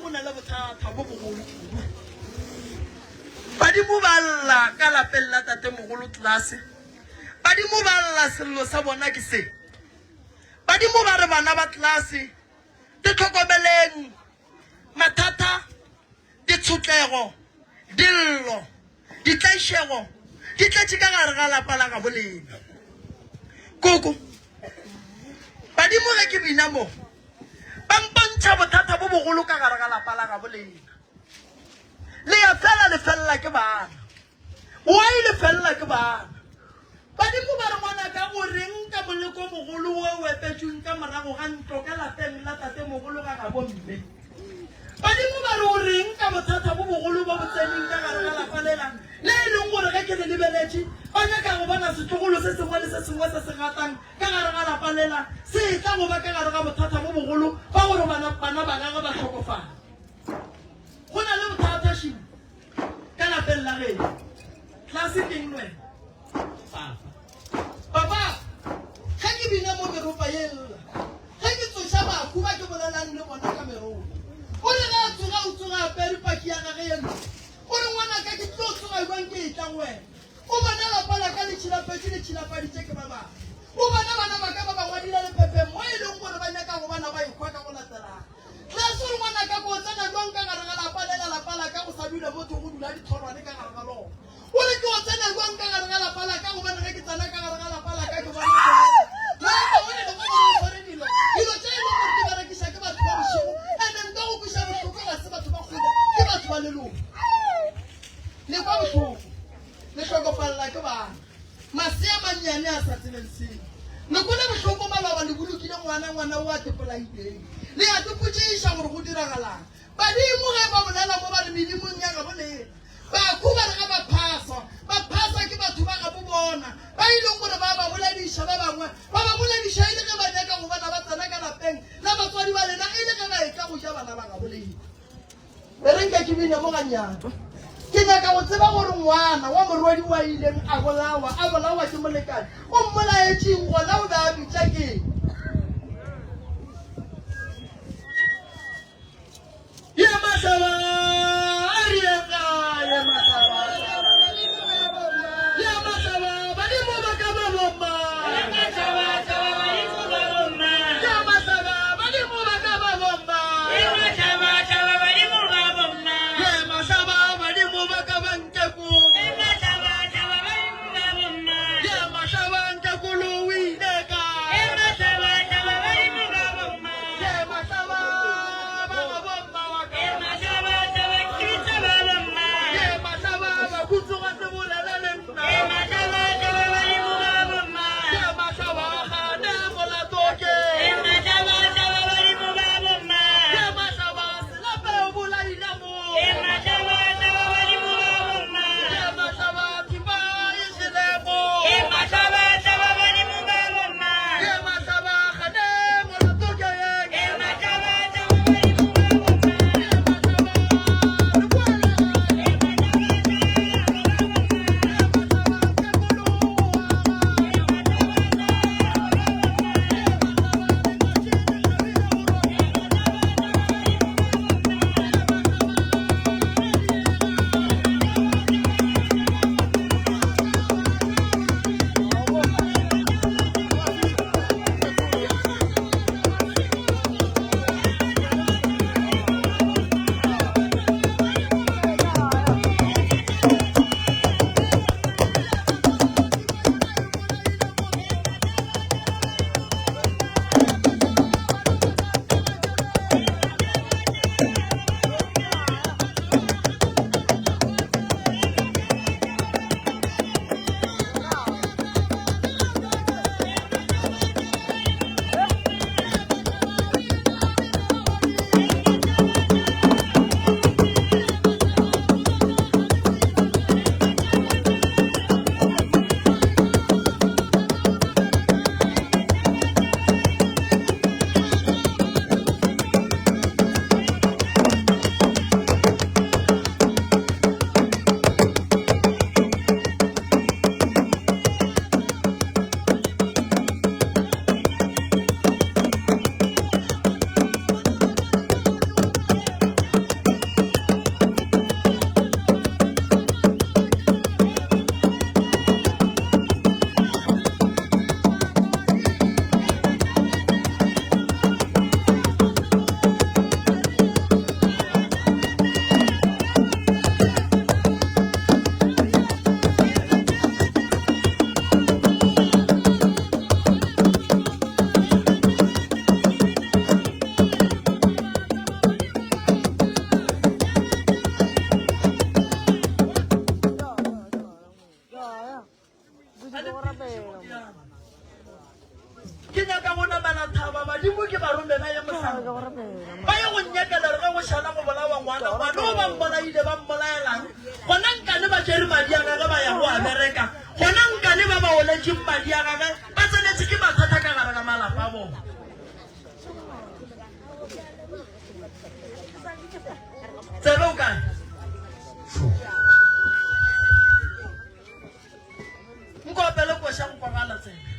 go na le bothata bo bogolo kudu. Badimo ba lla ka lapeng la tatemogolo tlelase. Badimo ba lla sello sa bona ke se. Badimo ba re bana ba tlelase di tlhokomeleng mathata, ditshotlego, dillo, ditlaišego di tletše ka gare ga lapa la gabo lena. Koko, badimo ge ke bina mo ba mpontšha bothata bo bogolo ka gare ga lapa la gabo lena. Le ya fela le felela ke bana. Why le felela ke bana? Badimo ba re ngwanaka o reng ka moleko mogolo wo o epetšweng ka morago ga ntlo ka lapeng la tatemogolo ga gabo mme? Badimo ba re o reng ka bothata bo bogolo bo bo tseneng ka gare ga lapa lela le e leng gore ge ke le lebeletše ba nyaka go bona setlogolo se sengwe le se sengwe se se gatang ka gare ga lapa lela se etla go ba ka gare ga bothata bo bogolo ba gore bana bana ba gagwe ba hlokofala? Go na le bothata šimo ka lapeng la geno. Tlase keng le wena? Papa. Papa, ge ke bina mo meropa ye lla, ge ke tsoša bahu ba ke bolelang le bona ka meropa. O re ge a tsoga o tsoga apere paki ya gage ye ntsho. O re ngwanaka ke tlo tsoga jwang ke etla go wena? O bona lapa la ka le tšhilafetše le tšhilafaditše ke ba bangwe. O bona bana ba ka ba ba ngwadile lephepheng mo e leng gore ba nyaka go bona ba ehwa ka go latelana. Tlase o re ngwanaka ko tsena jwang ka gare ga lapa lela lapa la ka go sa dule motho go dula ditholwane ka gare ga lona. O re ke o tsena jwang ka gare ga lapa la ka gobane ge ke tsena ka gare ga lapa la ka ke bona Tlase o re le gore o tshwere dilo dilo tše e leng gore di berekiša ke batho ba bošego ene nka go kweša bohloko ga se batho ba kgole ke batho ba leloko. Le kwa bohloko le hlokofalela ke bana. Masea mannyane a sa tsebeng selo. Le kwele bohloko maloba le bolokile ngwana, ngwana o a tepolaileng. Le a tepotšiša gore go diragalang. Badimo ge ba bolela mo ba re medimong ya gabo lena. Bakhu ba re ga ba phaswa, ba phaswa ke batho ba gabo bona, ba e leng gore ba ba bolediša ba bangwe, ba ba bolediša e le ge ba nyaka go bona ba tsena ka lapeng la batswadi ba lena e le ge ba etla go ja bana ba gabo lena. E re nke ke bine mo gannyane. Ke nyaka go tseba gore ngwana wa morwedi wa ileng a bolawa, a bolawa ke molekane, o mmolaetšeng gona o be a bitša keng? Ye mahlaba a re yeng gae mahlaba. Ye mahlaba badimo ba ka ba bomma. Ye mahlaba badimo ba ka ba bomma. Ye mahlaba badimo ba ka ba nkekolo. Ye mahlaba nkekolo o ile kae? o ba mmolaile ba mmolaelang? Gona nkane ba tšere madi a gage ba ya go a bereka? Gona nkane ba ba oletšeng madi a gage ba tsenetše ke mathata ka gare ga malapa a bona? Tsebe o kae? Nko opele koša go kwagala tsebe.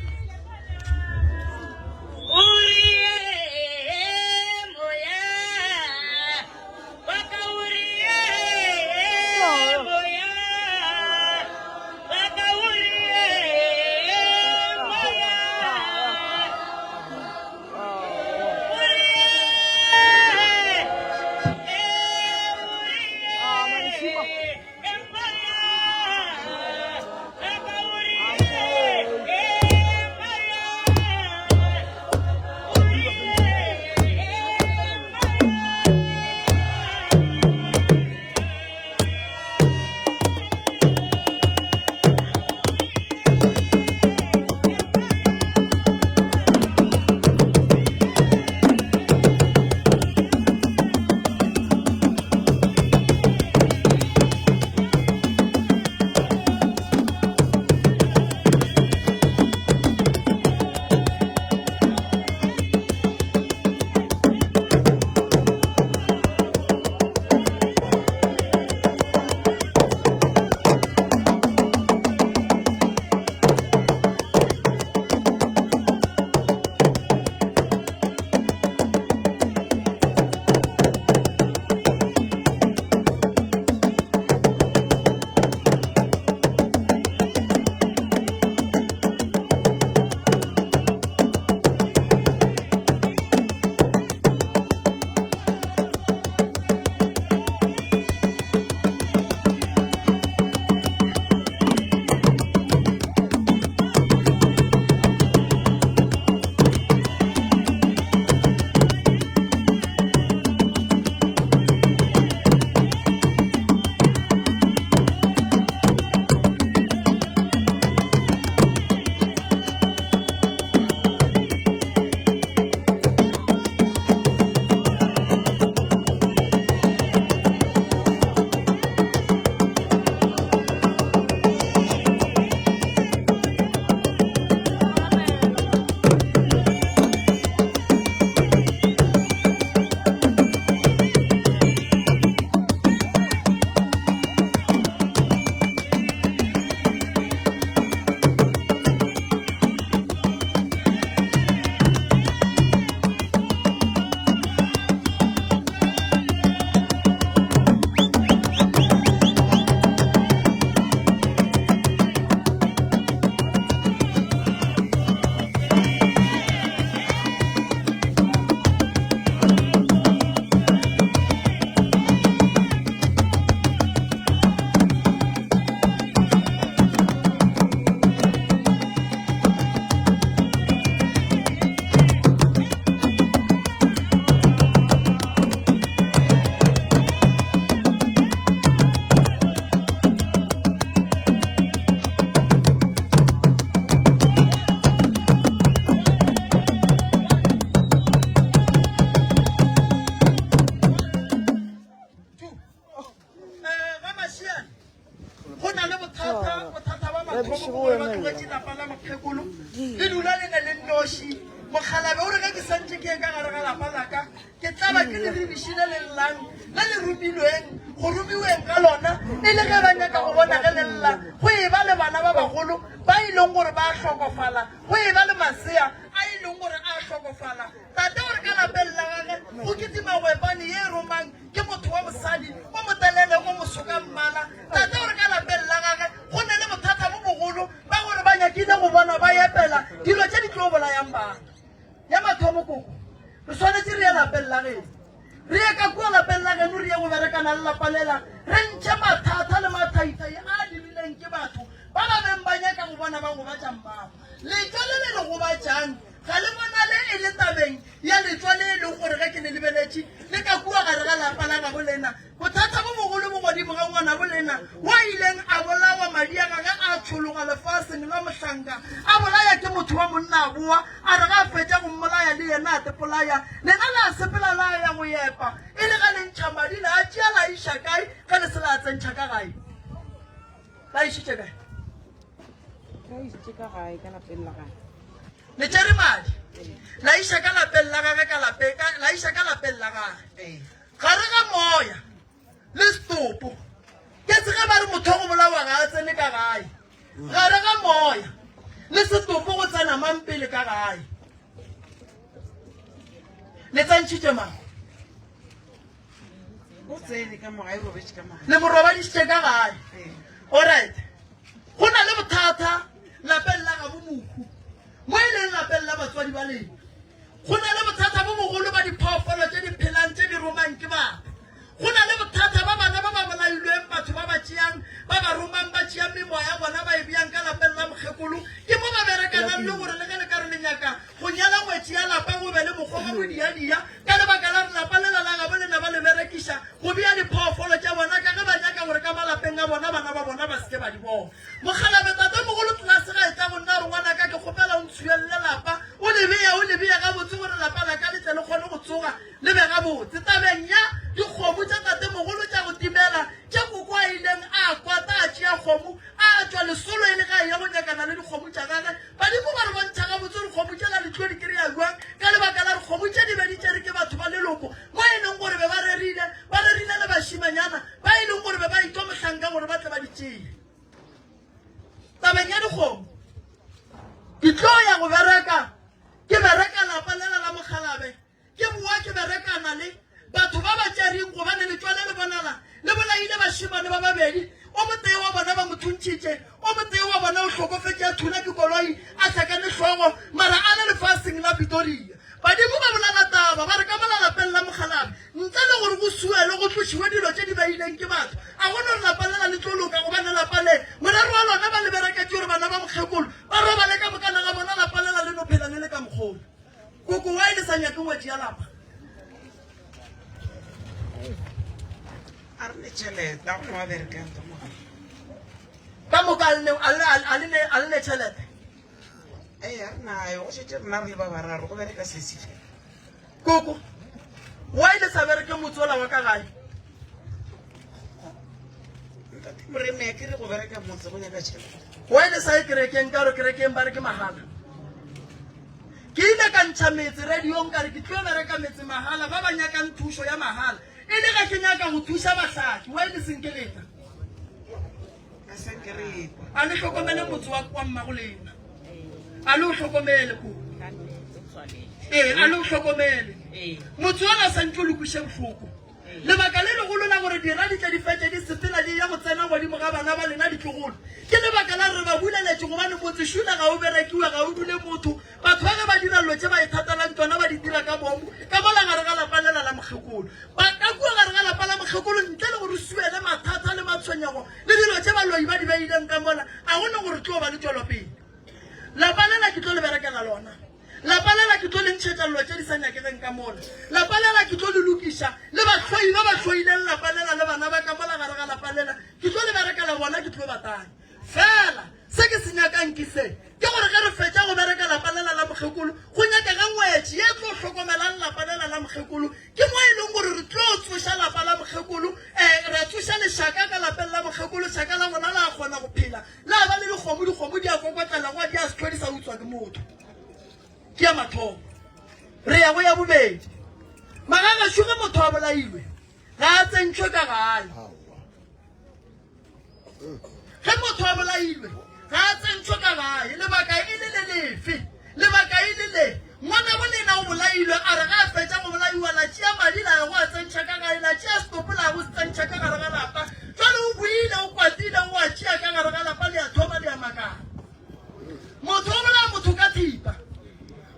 Go na le bothata, bothata ba mathomo ke gore ba tlogetše lapa la mokgekolo le dula le ne le nnoši. Mokgalabje o re ge ke santše ke ye ka gare ga lapa la ka, ke tla ba ke le ririši le le llang le le romilweng go romiweng ka lona e le ge ba nyaka go bona ge le lla. Go e ba le bana ba bagolo ba e leng gore ba a hlokofala, go e ba le masea a e leng gore a hlokofala. Tate o re ka lapeng la gage go kitima gwepane ye e romang ke motho wa mosadi o motelele o moso ka mmala. Tate o re ka lapeng la gage go ne le bothata bo bogolo ba gore ba nyakile go bona ba epela dilo tše di tlo bolayang bana. Ya mathomo koko, re swanetše re ye lapeng la geno. Re ye ka kua lapeng la geno re ye go berekana le lapa lela, re ntšhe mathata le mathaithai a dirileng ke batho ba ba beng ba nyaka go bona ba gobatša mmago. Letšwa le le le gobatšang Ga le bonale e le tabeng ya letšwa le e lego gore ge ke le lebeletše le ka kua gare ga lapa la gabo lena. Bothata bo bogolo bo godimo ga ngwanabo lena wa ileng a bolawa madi a gage a tšhologa. tšhologa lefaseng la mohlanka a bolaya ke motho wa monna a boa a re ga a fetša go mmolaya le yena a tepolaya lena la sepela la ya go epa e le ga le ntšha madi la a tšea la iša kae ge le se la tsentšha ka gae la išitše kae le tšere madi la iša ka lapeng la gage ka lapeng la iša ka lapeng la gage gare ga moya le setopo ke se ge ba re motho go bolawa ga a tsene ka gae gare ga moya le setopo go tsena mang pele ka gae le tsentšhitše mang le mo robadišitše ka gae alright go na le bothata lapeng la gabo mohu mo e leng lapeng la batswadi ba lena Go na le bothata bo bogolo ba diphoofolo tše di phelang tše di romang ke batho. Go na le bothata ba bana ba ba bolailweng batho ba ba tšeang ba ba romang ba tšea memoya ya bona ba e beang ka lapeng la mokgekolo. Ke mo ba berekanang le gore le ge le ka re le nyaka go nyala ngwetši ya lapa go be le mokgwa wa bodiadia ka lebaka la re lapa lela la gabo lena ba le berekiša go bea diphoofolo tša bona ka ge ba nyaka gore ka malapeng a bona bana ba bona ba se ke ba di bona. Mokgalabje tatemogolo tlelase ga e tla go nna gore ngwanaka ke kgopela o ntshuelele lapa o le beye o le beye gabotse gore lapa la ka le tle le kgone go tsoga le be gabotse. Tabeng ya dikgomo tša tatemogolo tša go timela tše koko a ileng a kwata a tšea kgomo a tšwa lesolo e le ge a eya go nyakana le dikgomo tša gage, badimo ba re bontšha gabotse gore kgomo tšela di tlo di kry-a bjang ka lebaka la gore kgomo tše di be di tšere ke batho ba leloko mo e leng gore be ba rerile ba rerile le bašimanyana ba e leng gore be ba itwa mohlanka gore ba tle ba di tšee. Tabeng ya dikgomo, ke tlo ya go bereka, ke bereka lapa lela la mokgalabe, ke boa ke berekana le batho ba ba tšereng gobane letšwa le le bonala le bolaile bašemane ba babedi, o motee wa bona ba mo thuntšhitše, o motee wa bona o hlokofetše a thula ke koloi a hlakane hlogo mara a le lefaseng la Pretoria. Badimo ba bolela taba ba re ka mola lapeng la mokgalabe ntle le gore go suelwe go tlošiwe dilo tše di beileng ke batho a go no re lapa lela le tlo loka gobane lapa le morero wa lona ba le bereketše gore bana ba mokgekolo ba robale ka mokana ga bona lapa lela le no phela le le ka mokgolo koko wa e le sa nyake ngwetši ya lapa a re ne tšhelete a gona ba berekang ka moga ka moka a le ne tšhelete Ee, a re nayo, go šetše rena re le ba bararo, go bereka sesi fela. Koko, why le sa bereke motse ola wa ka gae? Ntate Moremi, a ke re go bereka motse go nyaka tšhelete. Why le sa ye kerekeng ka gore kerekeng ba re ke mahala? Ke ile ka ntšha metse radiong ka re ke tlo bereka metse mahala ba ba nyakang thušo ya mahala e le ge ke nyaka go thuša bahlaki. Why le senke letla? A le hlokomele motse wa kwa mmago lena. A le o hlokomele ko. Ee, a le o hlokomele. Motse ona o santse o le kweše bohloko. Lebaka le legolo la gore dira di tle di fetše di sepela di ya go tsena godimo ga bana ba lena ditlogolo ke lebaka la re ba buleletše gobane motse šula ga o berekiwe ga o dule motho. Batho ba ge ba dira dilo tše ba ithatelang tšona ba di dira ka boomo ka mola gare ga lapa lela la mokgekolo. Ba ka kua gare ga lapa la mokgekolo ntle le gore suele mathata le matshwenyego le dilo tše baloi ba di beileng ka mola, a go ne gore tlo ba le tšwelopele. Lapa lela ke tlo le berekela lona. Lapa lela ke tlo le ntšhetša dilo tše di sa nyakegeng ka mola. Lapa lela ke tlo le lokiša le bahloi ba ba hloileng lapa lela le bana ba ka mola gare ga lapa lela ke tlo le berekela bona ke tlo ba tanya. Fela se ke se nyakang ke se, ke gore ge re fetša go bereka lapa lela la mokgekolo, go nyakege ngwetši ye tlo hlokomelang lapa lela la mokgekolo. Ke mo e leng gore re tlo tsoša lapa la mokgekolo, um ra tsoša lešaka ka lapeng la mokgekolo, šaka la gona la kgona go phela, la ba le dikgomo, dikgomo di a kokotlela gwa di a se hlwe di sa utswa ke motho. Ke ya mathomo. Re ya go ya bobedi. Magagešo ge motho a bolailwe, ga a tsentšhwe ka gae. Ge motho a bolailwe, ga a tsentšhwe ka gae. Lebaka e le le lefe? Lebaka e le le, ngwanabo lena o bolailwe, a re ge a fetša go bolaiwa, la tšea madi la ya go a tsentšha ka gae, la tšea setopo la ya go se tsentšha ka gare ga lapa. Jwale o boile, o kwatile, o a tšea ka gare ga lapa, le a thoma le a makala. Motho o bolaya motho ka thipa.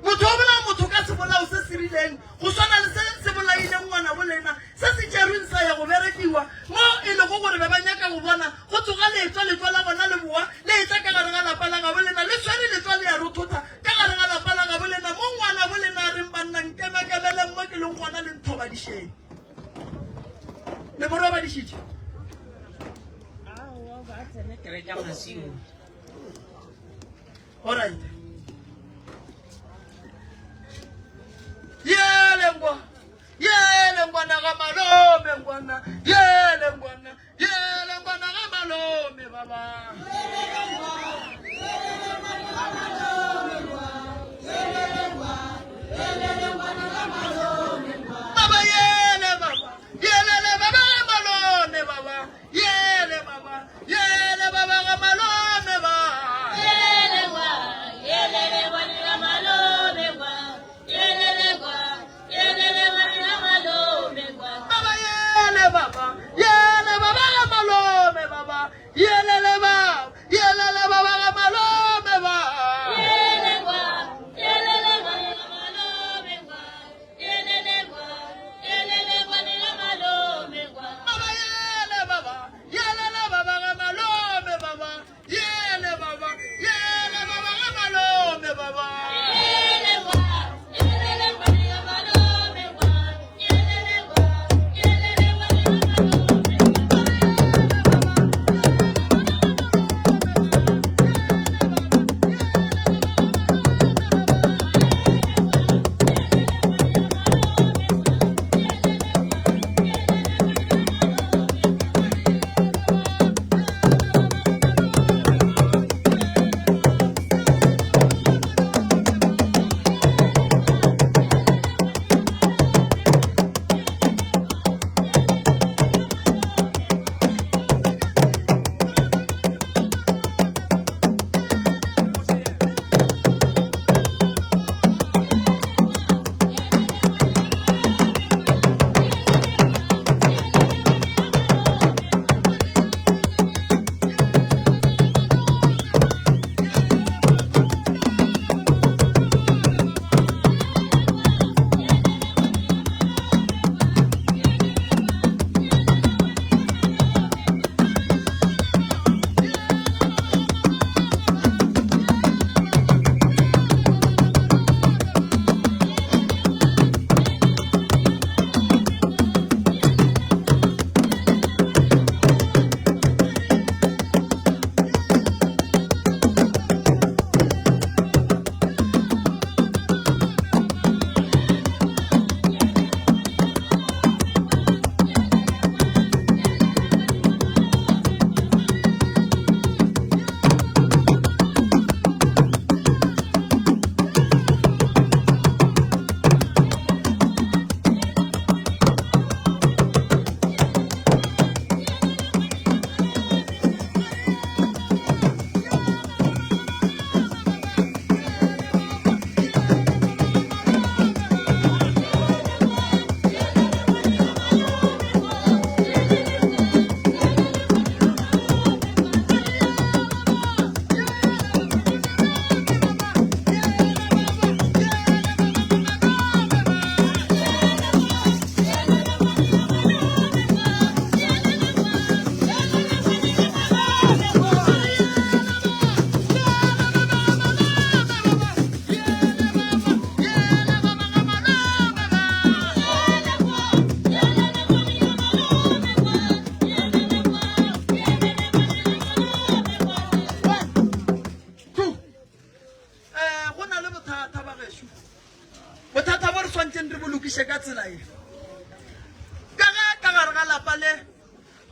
Motho o bolaya motho ka sebolao se se rileng, go swana le se se bolaileng ngwanabo lena, se se tšerweng sa ya go berekiwa, mo e lego gore be ba nyaka go bona go tsoga letšwa, letšwa la bona le boa le etla ka gare ga lapa la gabo lena, le swere letšwa le ya rothotha ka gare ga lapa la gabo lena, mo ngwanabo lena a reng, Banna, nkemekemeleng mo ke leng gona le nthobadišeng. Le mo robadišitše? Aowa, ba tsene kereke ya masigo. Alright. Yele ngwa. Yele ngwana ga malome ngwana. Yele ngwana. Yele ngwana ga malome baba. Baba yele baba. Yele le baba ga malome baba. Yele baba. Yele baba ga malome ba. Yele ngwa, yele le ngwana ga malome ngwa. Yele le ngwa, yele le ngwana ga malome ngwa. Baba yele baba. Yele baba ga malome baba. Yele le baba. Yele le baba ga malome ba. Yele ngwa, yele le ngwana ga malome ngwa. Yele le ngwa, yele le ngwana ga malome ngwa. Baba yele baba. Yele le baba ga malome baba. Yele baba. Yele baba ga malome baba. Yele ngwa, yele le ngwana ga malome ngwa. Yele le ngwa, yele le ngwana ga malome ngwa. Two. Eh, go na le bothata ba gešo. Bothata bo re swanetšeng re bo lokiše ka tsela ye. Ka ge ka gare ga lapa le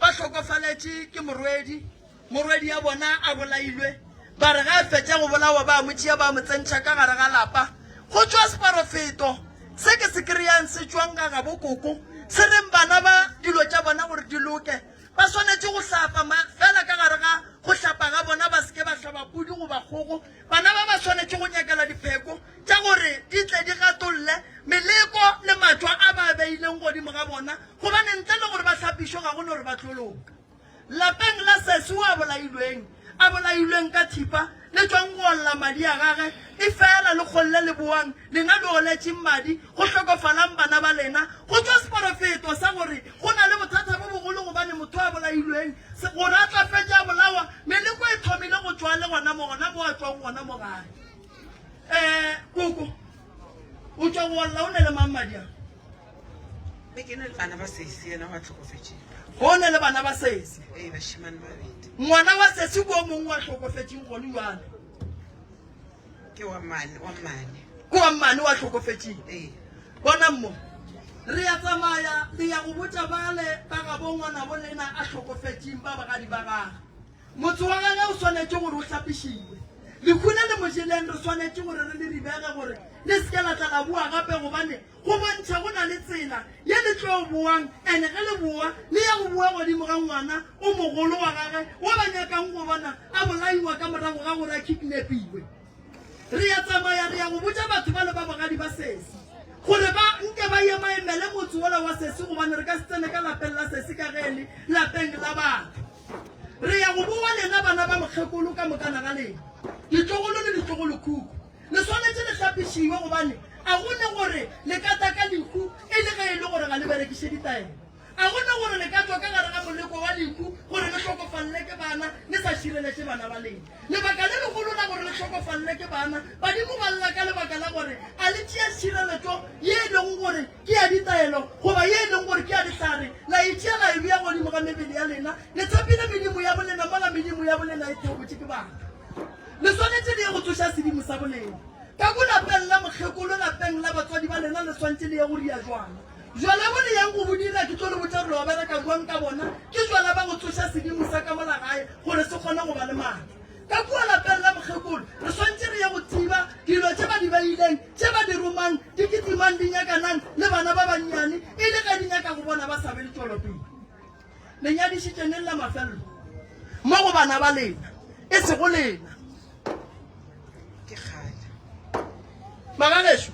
ba hlokofaletše ke morwedi, morwedi ya bona a bolailwe, ba re ge a fetša go bolawa ba mo tšea ba mo tsentšha ka gare ga lapa. Go tšwa seporofeto se ke se kry-ang se tšwang ga gabo koko se reng bana ba dilo tša bona gore di loke ba swanetše go hlapa fela ka gare ga go hlapa ga bona ba se ke ba hlaba pudi goba kgogo. Bana ba ba swanetše go nyakela dipheko tša gore di tle di gatolle meleko le matšwa a ba a beileng godimo ga bona, gobane ntle le gore ba hlapišwe ga go no re ba tlo loka. Lapeng la sesi o a bolailweng, a bolailweng ka thipa, le tšwang go olla madi a gage, efela le kgolle le boang, lena le oletšeng madi, go hlokofalang bana ba lena. Go tšwa seporofeto sa gore go na le bothata bo bogolo gobane motho a bolailweng, gore a tla fetša a bolawa, meleko e thomile go tšwa le gona mo, gona mo a tšwang gona mo gae. Um koko, o tšwa go olla o ne le mang madi a? Be ke na le bana ba sesi yena wa hlokofetšeng. Go ne le bana ba sesi. Ee, bašemane babedi. Ngwana wa sesi ko mongwe wa hlokofetšeng gone jwale. Ke wa mane, wa mmane. Ke wa mmane wa hlokofetšeng. Ee. Bonang mo. Re ya tsamaya le ya go botša bale ba gabo ngwanabo lena a hlokofetšeng ba bagadi ba gagwe. Motse wa gage o swanetše gore o hlapišiwe. Lehu le le mo jeleng re swanetše gore re le ribege gore le se ke la tla la boa gape gobane go bontšha go na le tsela ye le tlo boang ene ge le boa le ya go boa godimo ga ngwana o mogolo wa gage wo ba nyakang go bona a bolaiwa ka morago ga gore a kidnapiwe. Re ya tsamaya re ya go botša batho bale ba bogadi ba sesi gore ba nke ba emaemele motse wola wa sesi gobane re ka se tsene ka lapeng la sesi ka ge e le lapeng la batho. Re ya go boa lena bana ba mokgekolo ka mokana ga lena, ditlogolo le ditlogolokhukhu. Le swanetše le hlapišiwe gobane a go ne gore le ka tla ka lehu e le ge e le gore ga le berekiše ditaelo. A go ne gore le ka tšwa ka gare ga moleko wa lehu gore le hlokofalele ke bana le sa šireletše bana ba lena. Lebaka le legolo la gore le hlokofalele ke bana, badimo ba lla ka lebaka la gore a le tšea tšhireletšo ye e lego gore ke ya ditaelo goba ye e lego gore ke ya dihlare, la e tšea la e bea godimo ga mebele ya lena. Le tshepile medimo ya bolena mola medimo ya bolena e theobotše ke batho. Le swanetše le ye go tsoša sedimo sa bolena. Ka ko lapeng la mokgekolo, lapeng la batswadi ba lena le swantše le ye go ria jwala. Jwala bo le yang go bo dira ke tlo le botša gore wa bereka bjang ka bona. Ke jwala ba go tsoša sedimo sa ka mola gae gore se kgone go ba le maatla. Ka kua lapeng la mokgekolo re swantše re ye go thiba dilo tše ba di beileng, tše ba di romang, di kitimang di nyakanang le bana ba bannyane e le ge di nyaka go bona ba sa be le tšwelopele. Le nyadišitše neng la mafelelo mo go bana ba lena, e sego lena. Ke kgale. Magagešo,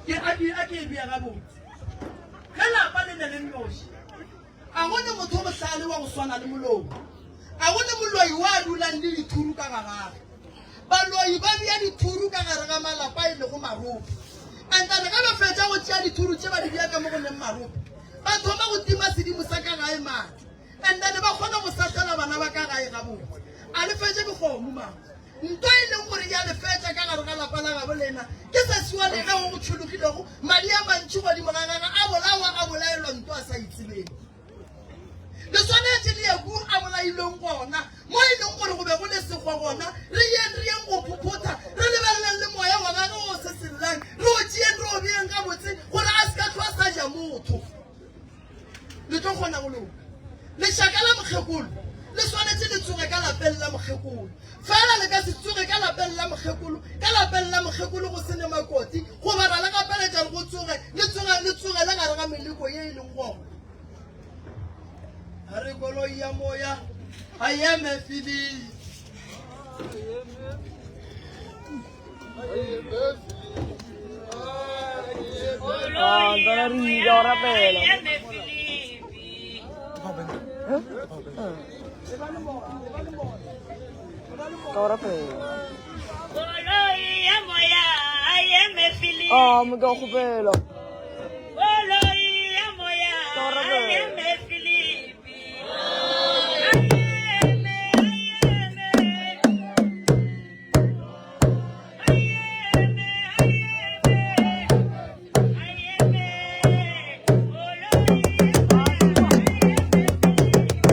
ke a ke a ke e bea gabotse. Ge lapa le ne le nnoši, a go ne motho o bohlale wa go swana le moloi. A go ne moloi wa dulang le dithuru ka ga gagwe. Baloi ba bea dithuru ka gare ga malapa e lego marope. Antane ge ba fetša go tšea dithuru tše ba di bea ka mo go leng marope, ba thoma go tima sedimo sa ka gae maatla. Antane ba kgona go sahlela bana ba ka gae gabotse. A le fetše dikgomo mama. Nto e leng gore ya le fetša ka gare ga lapa la gabo lena ke sesi wa lena wo go tšhologilego madi a mantši godimo ga gagwe a bolawa a bolaelwa nto a sa itsebeng. Le swanetše le ye ku a bolailweng gona, mo e leng gore go be go le sekgwa gona. Re yeng, re yeng go phophotha, re lebeleleng le moya wa gagwe o se sellang, re o tšeeng re o beeng gabotse gore a se ka hlwa sa ja motho. Le tlo kgona go loka. Lešaka la mokgekolo le swanetše le tsoge ka lapeng la mokgekolo. Fela le ka se tsoge ka lapeng la mokgekolo, ka lapeng la mokgekolo go se ne makoti, goba ra le gapeletša go tsoge, le tsoge, le tsogele gare ga meleko ye e leng gona. A re koloi ya moya a eme Filipi. Koloi ya moya a eme Filipi. Ah, mo ka kgopela. Koloi ya moya Ka a rapela. eme Filipi. A eme, a eme. A eme, a eme. A eme. Koloi ya moya a eme Filipi.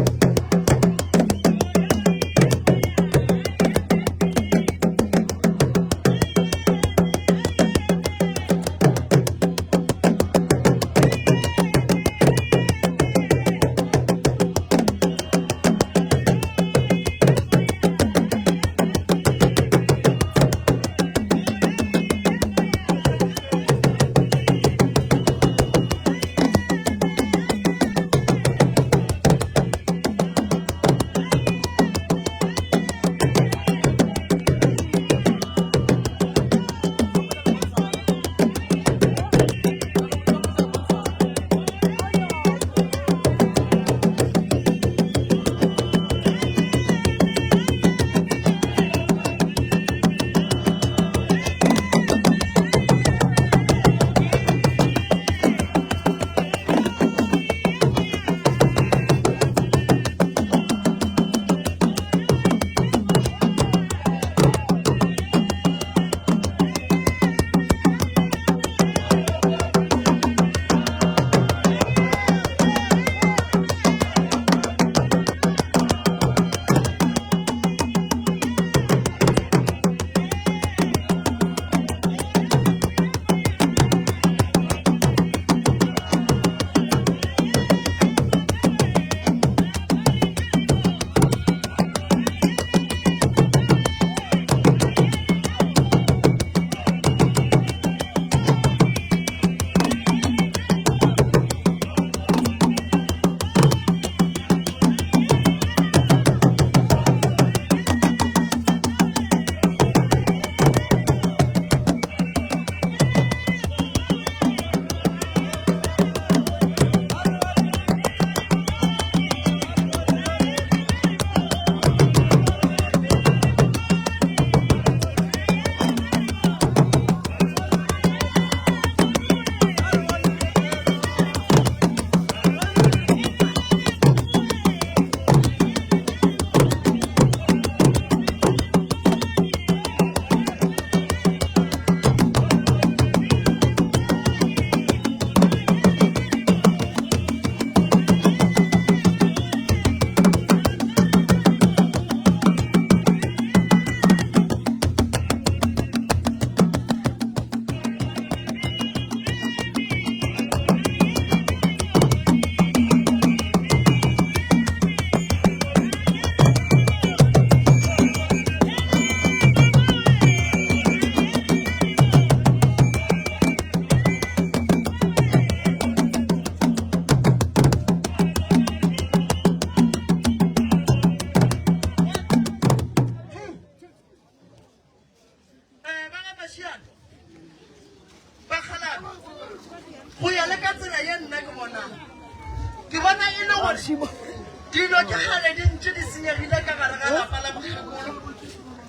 Dilo ke kgale di ntše di senyegile ka gare ga lapa la mokgekolo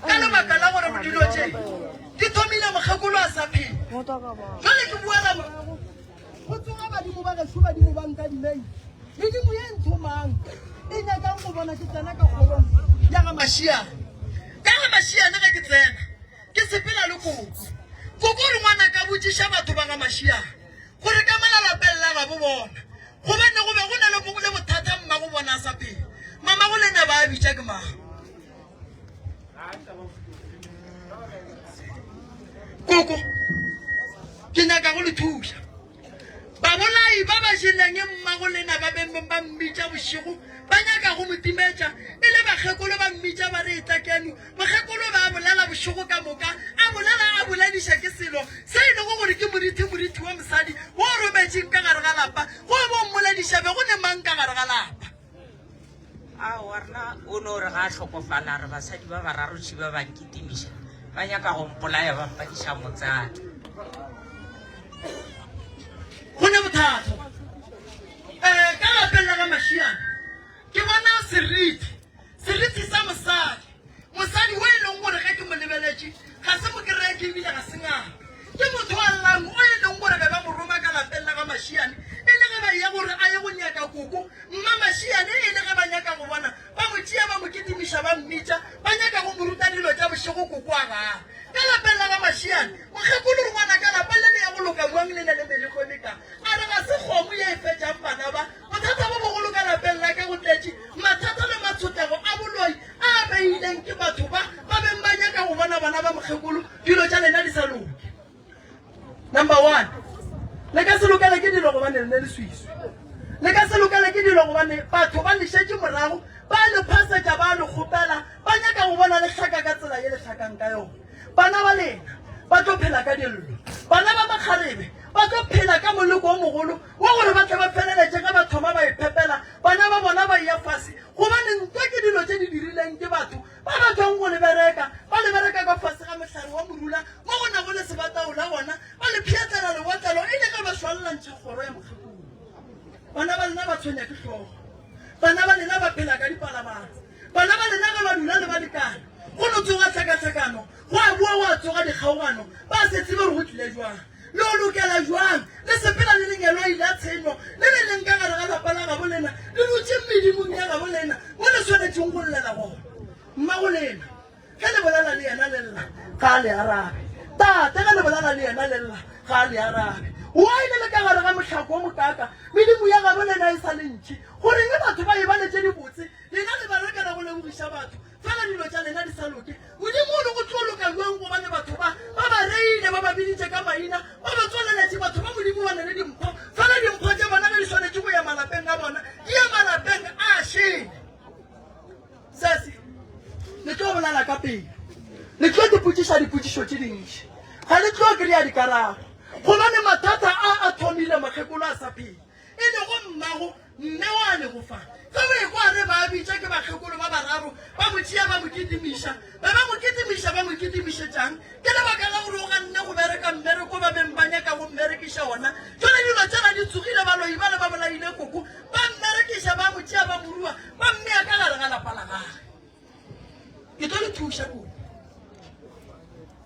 ka lebaka la gore dilo tše di thomile mokgekolo a sa phela. Jwale ke buela Go tsoga badimo ba gešo, badimo ba nkadimeng, medimo ye nthomang, e nyakang go bona ke tsena ka kgorong ya ga Mašiane. Ka ga Mašiane ge ke tsena, ke sepela le koko. Koko o re, Ngwanaka, botšiša batho ba ga Mašiane gore ka mola lapeng la gabo bona, gobane go be go na le bothata mmago bona a sa phela. Mamago lena ba a bitša ke mang? Koko, ke nyaka go le thuša. Babolai ba ba jeleng mmago lena ba beng ba mmitša bošego, ba nyaka go mo timetša, e le bakgekolo ba mmitša ba re etla keno. Mokgekolo ba bolela bošego ka moka, a bolela a bolediša ke selo se e lego gore ke morithi, morithi wa mosadi wo o robetšeng ka gare ga lapa, go bo mmolediša be go ne mang ka gare ga lapa. Aowa, rena o no re ga a hlokofala a re basadi ba bararo tši ba ba nkitimiša ba nyaka go mpolaya ba mpadiša motsana. Go ne bothata um ka lapeng la ga Mašiana ke bona seriti, seriti sa mosadi, mosadi o e leng gore ge ke mo lebeletše ga se mokereke ebile ga se ngaka. Ke motho wa llang o e leng gore be ba mo roma ka lapeng la ga Mašiane e le ge ba eya gore a ye go nyaka koko Mma Mašiane e le ge ba nyaka go bona, ba mo tšea ba mo kitimiša ba mmitša, ba nyaka go mo ruta dilo tša bošego koko a gana. Ka lapeng la ga Mašiane, mokgekolo re ngwana ka lapa le le ya go loka bjang le na le meleko e meka? A re ga se kgomo ye e fetšang bana ba. Bothata bo bogolo ka lapeng la ka go tletše mathata le matshotlego a boloi a a beileng ke batho ba ba beng ba nyaka go bona bana ba mokgekolo dilo tša lena di sa loke. Number one, le ka se lokele ke dilo gobane le ne leswiswi. Le ka se lokele ke dilo gobane batho ba le šetše morago, ba le phasetša, ba le kgopela, ba nyaka go bona le hlaka ka tsela ye le hlakang ka yona. Bana ba lena ba tlo phela ka dillo. Bana ba makgarebe ba tlo phela ka moleko o mogolo wa gore ba tle ba feleletše ge ba thoma ba iphepela bana ba bona ba eya fase, gobane ntwa ke dilo tše di dirileng ke batho Ba ba tšwang go le bereka, ba le bereka ka fase ga mohlare wa morula, mo go nago le sebataola gona, ba le pheetlela lewatlelo, e le ge ba šwalelantšha kgoro ya mokgekolo. Bana ba lena ba tshwenya ke hlogo, bana ba lena ba phela ka dipalabala, bana ba lena ge ba dula le balekane, go no tsoga tlhakatlhakano, gwa boa gwa tsoga dikgaogano, ba se tsebe gore go tlile jwang. Le o lokela jwang? Le sepela le lengeloi la tshenyo le le leng ka gare ga lapa la gabo lena, le dutše medimong ya gabo lena, mo le swanetšeng go llela gona. Mmago lena, ge le bolela le yena le lla, ga a le arabe. Tate, ge le bolela le yena le lla, ga a le arabe. Why le le ka gare ga mohlako o mokaaka, medimo ya gabo lena e sa le ntši? Goreng batho ba eba le tše dibotse, lena le berekela go lebogiša batho? Fela dilo tša lena di sa loke. Modimo o re go tlo loka bjang gobane batho ba ba ba reile, ba ba biditše ka maina, ba ba tswaleletše. Batho ba Modimo ba na le dimpho, fela dimpho tša bona ge di swanetše go ya malapeng a bona, di ya malapeng a šele. Sesi, le tlo bolela ka pelo, le tlo dipotšiša dipotšišo tše dintši, ga le tlo kry-a dikarabo, gobane mathata a a thomile mokgekolo a sa phela. E lego mmago mme wa lego fa. Ge o ekwa a re ba bitša ke bakgekolo ba bararo, ba mo tšea ba mo kitimiša. Be ba mo kitimiša ba mo kitimišetšang? Ke lebaka la gore o ganne go bereka mmereko ba beng ba nyaka go mmerekiša wona. Jwale dilo tšela di tsogile, baloi bale ba bolaile koko, ba mmerekiša, ba mo tšea ba mo rua, ba mmea ka gare ga lapa la gage. Ke tlo le thuša kudu.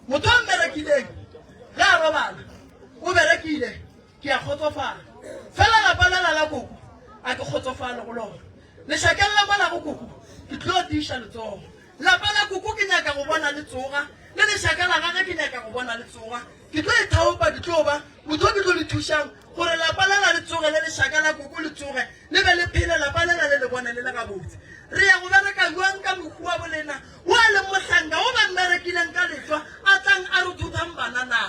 Motho a mmerekileng ge a robala o berekile. Ke a kgotsofala. Fela lapa lela la koko a ke kgotsofale go lona. Lešakeng la mola go koko ke tlo tiiša letsogo. Lapa la koko ke nyaka go bona le tsoga, le lešaka la gage ke nyaka go bona le tsoga. Ke tlo ithaopa, ke tlo ba motho ke tlo le thušang gore lapa lela le tsoge le lešaka la koko le tsoge le be le phele, lapa lela le le bone le le gabotse. Re ya go bereka bjang ka mohu wa bolena wo a leng mohlanka wo ba mmerekileng ka lehlwa a tlang a re thothang bana na?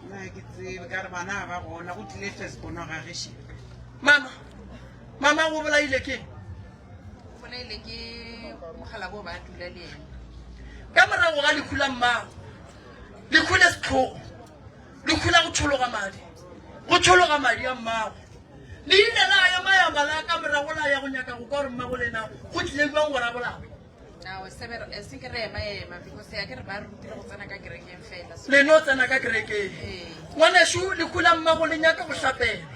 Nna ke tsebe ka re bana ga ba gona go tlile firstborn wa gage še. Mama, mama go bolaile ke bolaile ke mogala bo ba dula le ena. Ka morago ga lehu la mmago, lehu le setlhogo, lehu la go tšhologa madi, go tšhologa madi a mmago. Le ile la ema ya bala ka morago la ya go nyaka go kwa gore mmago lena go tlile bjang gore a bolawe. Ao, sebe re- eh, se ke re ema ema because ya ke re ba re rutile go tsena ka kerekeng fela. So, Le no tsena ka kerekeng. Ee. Ngwanešu, lehu la mmago le nyaka go hlapelwa.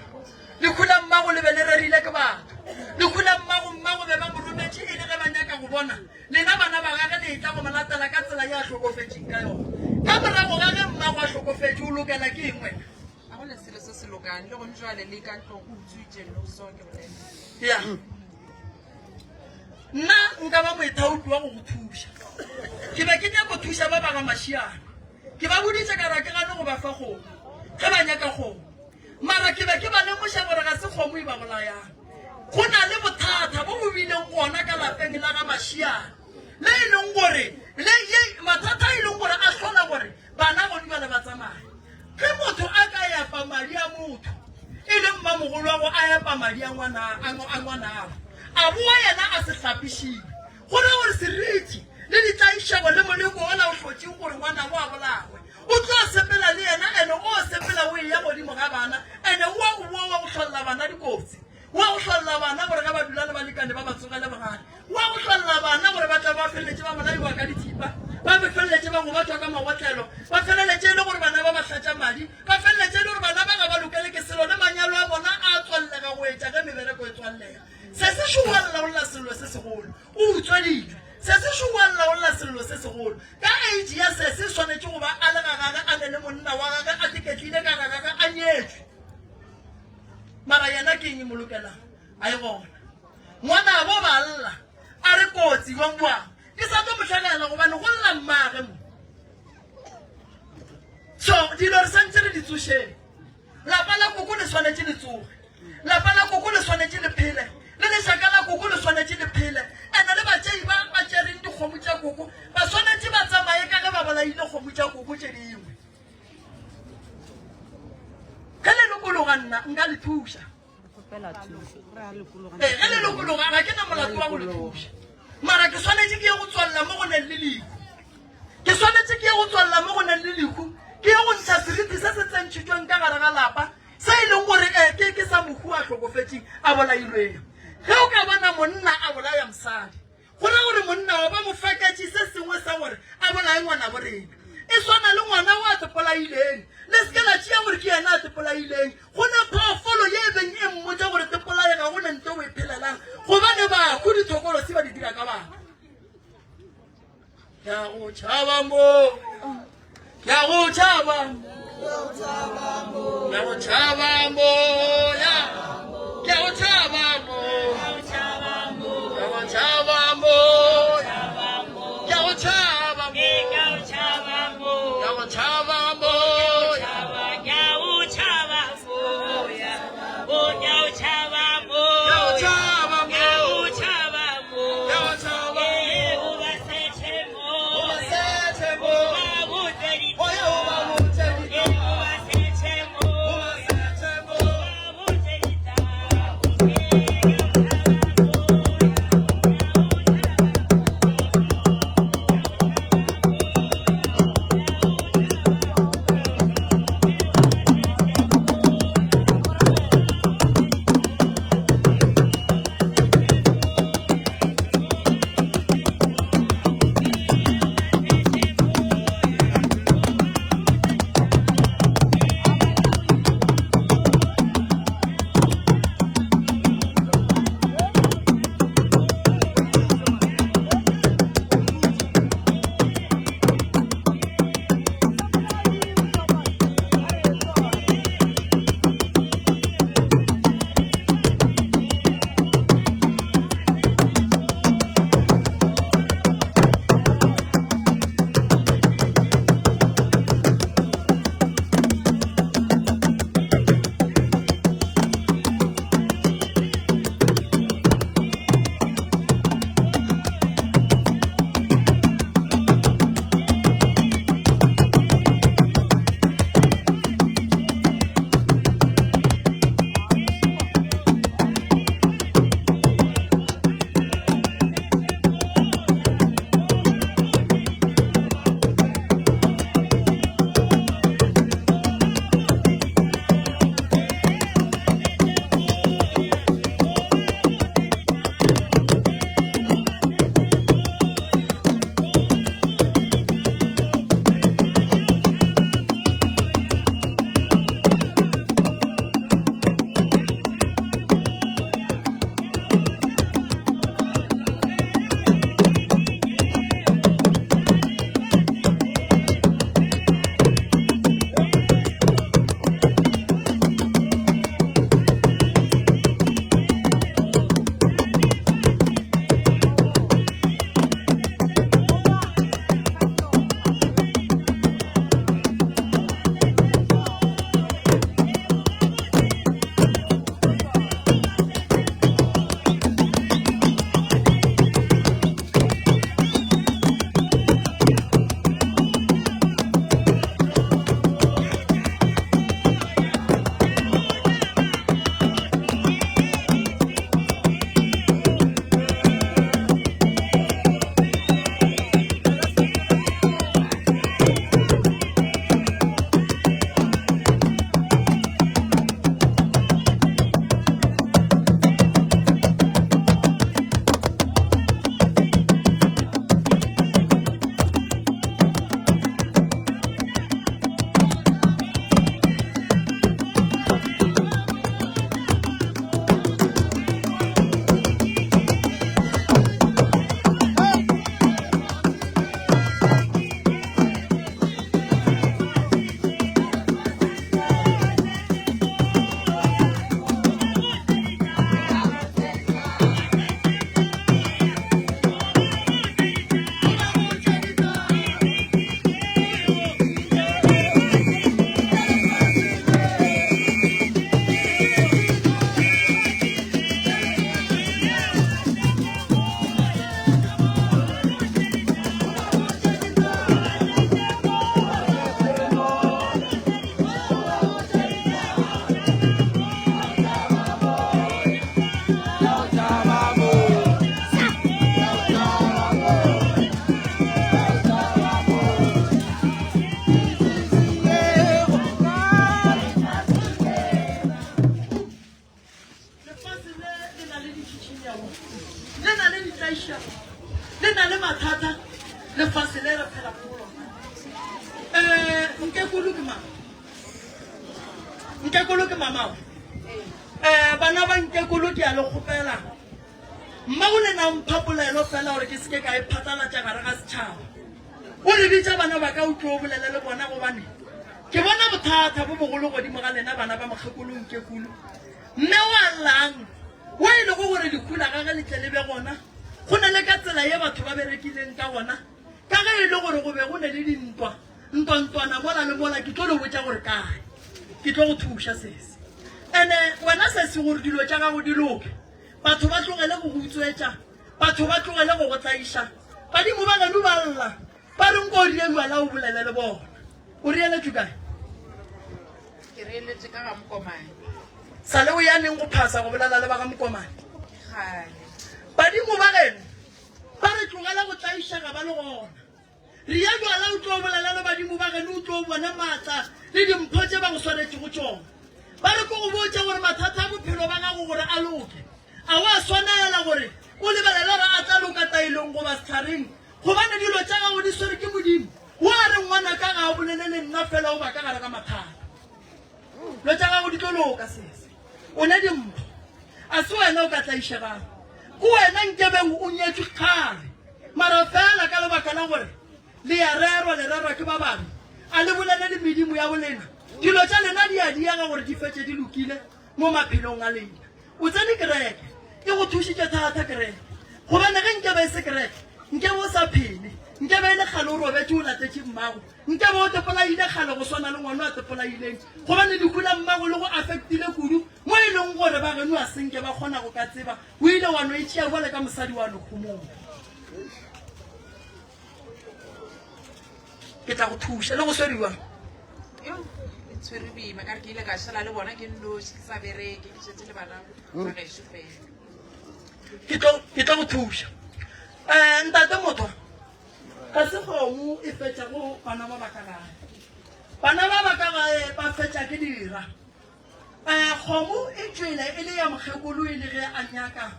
Lehu la mmago le be le rerile ke batho. Lehu la mmago, mmago be ba mo rometše e le ge ba nyaka go bona lena bana ba gage le etla go mo latela ka tsela ye a hlokofetšeng ka yona. Ka morago ga ge mmago a hlokofetše, o lokela ke eng wena? Ga go na selo se se lokang le gone jwale le ka ntlong go utswitše no so ke bolela. Ya. Nna nka ba moithaopi wa go go thuša. Ke be ke nyako thuša ba ba ga Mašiana. Ke ba boditše ka ra ke gane go ba fa kgomo ge ba nyaka kgomo. Mara ke be ke ba lemoša gore ga se kgomo e ba bolayang. Go na le bothata bo bo bileng gona ka lapeng la ga Mašiana le e leng gore le ye mathata a e leng gore a hlola gore bana gone bjale ba tsamaye. Ge motho a ka epa madi a motho e le mmamogolwago a epa madi a ngwana a ngwanabo a boa yena a se hlapišiwe, go ra gore seriti le ditlaišego le moleko wola o hlotšeng gore ngwanabo a bolawe o tlo sepela le yena ene o sepela o eya godimo ga bana ene oa go boa wa go hlolla bana dikotsi wa go hlolla bana gore ge ba dula le balekane ba ba tsogele bogale wa go hlolla bana gore ba tla ba feleletše ba bolaiwa ka dithipa ba feleletše ba gobatšwa ka mabotlelo ba feleletše e le gore bana ba ba hlatša madi ba feleletše e le gore bana ba ga ba lokele ke selo le manyalo a bona a tswallega go etša ge mebereko e tswallega se se šowa laolla sello se segolo o utsweditšwe se se šowa laolla sello se segolo ka age ya se se swanetše go ba a le ga gage a ne le monna wa gage a teketlile ka ga gage a nyetšwe mara yena ke eng e mo lokelang a e gona ngwanabo ba lla a re kotsi wangwang ke sa tlo mo hlagela gobane go lla mmage mo so dilo re santse re di tsošeng lapa la koko le swanetše le tsoge lapa la koko le swanetše le phele le lešaka la koko le swanetše le phele ene le batšei ba ba tšereng dikgomo tša koko ba swanetše ba tsamaye ka ge ba bolaile kgomo tša koko tše dingwe ge le lokologa nna nka le thuša ee ge le lokologa ga ke na molato wa go le thuša mara ke swanetše ke ye go tswalela mo go neng le lehu ke swanetše ke ye go tswalela mo go neng le lehu ke ye go ntšha seriti se se tsentšhitšweng ka gare ga lapa se e leng gore ee ke ke sa mohu a hlokofetšeng a bolailweng ge o ka bona monna a bolaya mosadi Go ra gore monna wa ba mo faketše se sengwe sa gore a bolaye ngwanabo rena. E swana le ngwana wa a tepolaileng. Le se ke la tšea gore ke yena a tepolaileng. Go ne phoofolo ye e beng e mmotša gore tepolaye ga go ne nto o e phelelang gobane bahu dithokolosi ba di dira ka batho. Ke a go tšhaba mo. Ke a go tšhaba. Ke a go tšhaba moya. Ke a go tšhaba mo. Ke a go tšhaba moya. Ke a go tšhaba mo. Ke a go tšhaba moya. Ke a go tšhaba mo. Ke a go tšhaba. mang? Nkekolo ke mamago? Um bana ba nkekolo ke a le kgopela. Mmago lena mpha polelo fela gore ke seke ka e phatlalatša gare ga setšhaba. O re bitša bana ba ka o tlo bolele le bona gobane ke bona bothata bo bogolo godimo ga lena bana ba mokgekolo nkekolo. Mme wa llang wo e lego gore lehu la gage le tle le be gona go na le ka tsela ye batho ba berekileng ka gona ka ge e le gore go be go ne le dintwa ntwantwana mola le mola ke tlo le botša gore kae ke tlo go thuša sese ene wena sese gore dilo tša gago di loke batho ba tlogele go go utswetša batho ba tlogele go go tlaiša badimo ba geno ba lla ba reng ko o rie jwala o bolele le bona o rieletšwe kae Ke reeletše ka ga Mokomane. Sa le o ya neng go phasa go bolela le ba ga Mokomane? Kgale. Badimo ba geno ba re tlogela go tlaišega ba le gona. Re ya jwala o tlo bolela le badimo ba geno o tlo bona maatla le dimpho tše ba go swanetšego tšona. Ba re ko go botše gore mathata a bophelo ba gago gore a loke, a wa swanela gore o lebelele gore a tla loka taelong goba sehlareng gobane dilo tša gago di swere ke Modimo. Wo a re ngwanaka ga a bolele le nna fela o ba ka gare ga mathata. Dilo tša gago di tlo loka sese. O ne dimpho. A se wena o ka tlaišegang. Ke wena nkebeng o nyetšwe kgale. Mara fela ka lebaka la gore le ya rerwa le rerwa ke ba bangwe a le bolele le medimo ya bolena. Dilo tša lena di a diega gore di fetše di lokile mo maphelong a lena. O tsene kereke, e go thušitše thata kereke. Gobane ge nkebe e se kereke, nkebe o sa phele. Nkebe e le kgale o robetše o latetše mmago. Nkebe o tepolaile kgale go swana le ngwana a tepolaileng. Gobane lehu la mmago le go affectile kudu mo e leng gore ba geno a senke ba kgona go ka tseba. O ile wa no e tšea bjale ka mosadi wa no homola. Ke tla go thuša le go swere bjang? Yo, e tshwere boima ka re ke ile ka šala le bona ke nnoši ke sa bereke ke šetše le bana ba gešo fela. Ke tlo ke tlo go thuša. Eh ntate motho ga se kgomo e fetšago bana ba ba ka gae. Bana ba ba ka gae ba fetša ke dira. Eh kgomo e tšwele e le ya mokgekolo e le ge a nyaka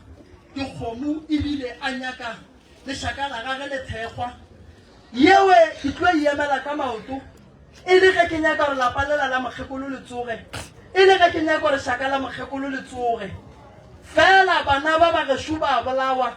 dikgomo ebile a nyaka lešaka la gage le thekgwa. Yewe ke tlo e emela ka maoto e le ge ke nyaka gore lapa lela la mokgekolo le tsoge, e le ge ke nyaka gore šaka la mokgekolo le tsoge. Fela bana ba ba gešo ba bolawa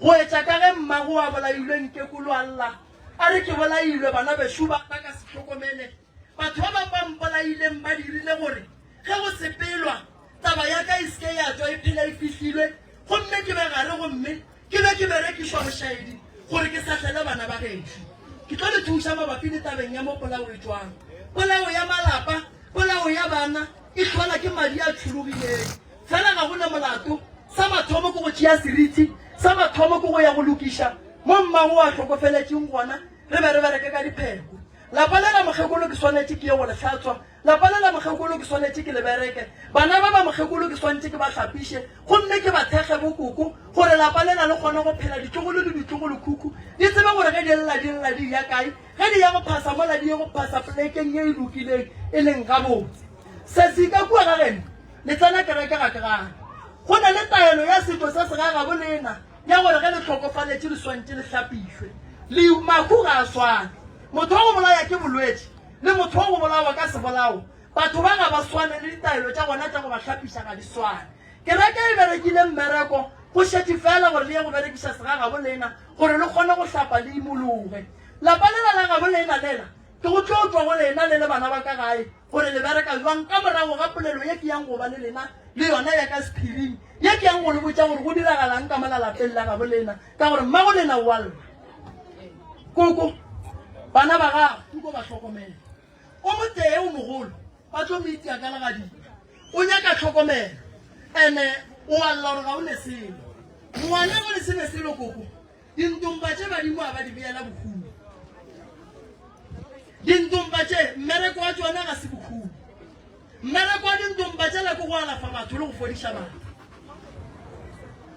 go etša ka ge mmago a bolailwe nkekolo a lla a re ke bolailwe bana bešo ba ba ka se hlokomele. Batho ba bangwe ba mpolaileng ba dirile gore ge go sepelwa taba ya ka e se ke ya tšwa e phela e fihlilwe gomme ke be gare gomme ke be ke berekišwa bošaedi gore ke sahlele bana ba gešo. Ke tlo le thuša mabapi le tabeng ya mo polao e tšwang. Polao ya malapa, polao ya bana e hlola ke madi a tšhologileng. Fela ga go na molato. Sa mathomo ke go tšea seriti, sa mathomo ke go ya go lokiša mo mmago a hlokofeletšeng gona, re be re bereke ka dipheko. Lapa le la mokgekolo ke swanetše ke ye go le hlatswa, lapa le la mokgekolo ke swanetše ke le bereke, bana ba ba mokgekolo ke swanetše ke ba hlapiše gomme ke ba thekge bokoko gore lapa lela le kgone go phela, ditlogolo le ditlogolokhukhu di tsebe gore ge di lla di lla di ya kae, ge di ya go phasa mola di ye go phasa polekeng ye e lokileng e leng gabotse. Sesi ka kua ga geno le tsena kereke ga ke gane. Go na le taelo ya setšo sa segagabo lena ya gore ge le hlokofaletše le swantše le hlapišwe. Le mahu ga a swane. Motho wa go bolaya ke bolwetši le motho wa go bolawa ka sebolao, batho ba ga ba swane le ditaelo tša bona tša go ba hlapiša ga di swane. Kereke e berekile mmereko, go šetše feela gore le ye go berekiša segagabo lena gore le kgone go hlapa le imologe. Lapa lela la gabo lena lela ke go tlo tšwa go lena le le bana ba ka gae gore le bereka bjang ka morago ga polelo ye ke yang go ba le lena le yona ya ka sephiring ye ke yang go le botša gore go diragalang ka mola lapeng la gabo lena ka gore mmago lena o a lla. Koko, bana ba gago tuko ba hlokomela. O motee o mogolo ba tlo mo itia ka legadima. O nyaka tlhokomelo ene o a lla gore ga o ne selo. Ngwana go le se ne selo koko. Dintomba tše badimo a ba di beela bohumo. Dintomba tše mmereko wa tšona ga se bohumo. Mmereko wa dintomba tšela ke go alafa batho le go fodiša batho.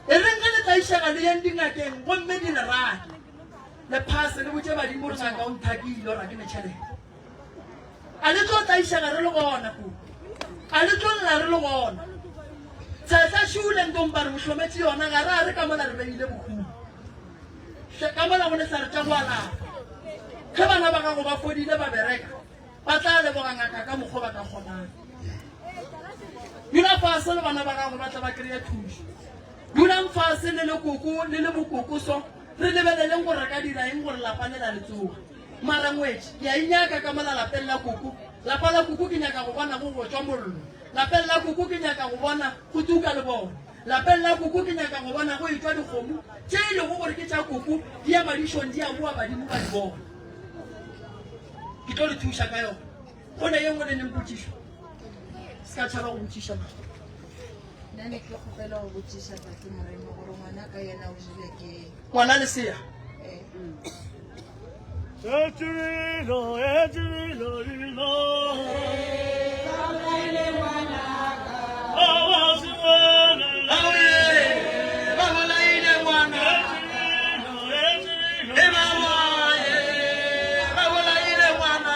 E reng ge le tlaišega le yeng dingakeng gomme di le rake. Le phase le botše badimo gore ngaka o nthakile gore ga ke ne tšhelete. A le tlo tlaišega re le gona ko? A le tlo lla re le gona? Tshehla šule ntomba re mo hlometše yona ga re a re ka mola re beile bohumo. Hle ka mola go lehlare tša go alafa. Ge bana ba gago ba fodile ba bereka. Ba tla leboga ngaka ka mokgwa ba ka kgonang. Dula fase le bana ba gago ba tla ba kry-e thušo. Dulang fase le le koko le le bokoko so re lebeleleng gore re ka dira eng gore lapa le la le tsoga. Mara ngwetši ke a inyaka ka mola lapeng la koko. Lapa la koko ke nyaka go bona go gotšwa mollo. Lapeng la koko ke nyaka go bona go tuka lebone. Lapeng la koko ke nyaka go bona go etšwa dikgomo tše e lego gore ke tša koko di ya madišong di a boa badimo ba di bona. Ke tlo le thuša ka yona. Go ne ye nngwe le neng potšišo. Se ka tšhaba go botšiša ma. Nna ne ke kgopela go botšiša tate Moremi gore ngwana ka yena o jele ke Ngwana lesea. Ba bolaile ngwana. E ba baye. Ba bolaile ngwana.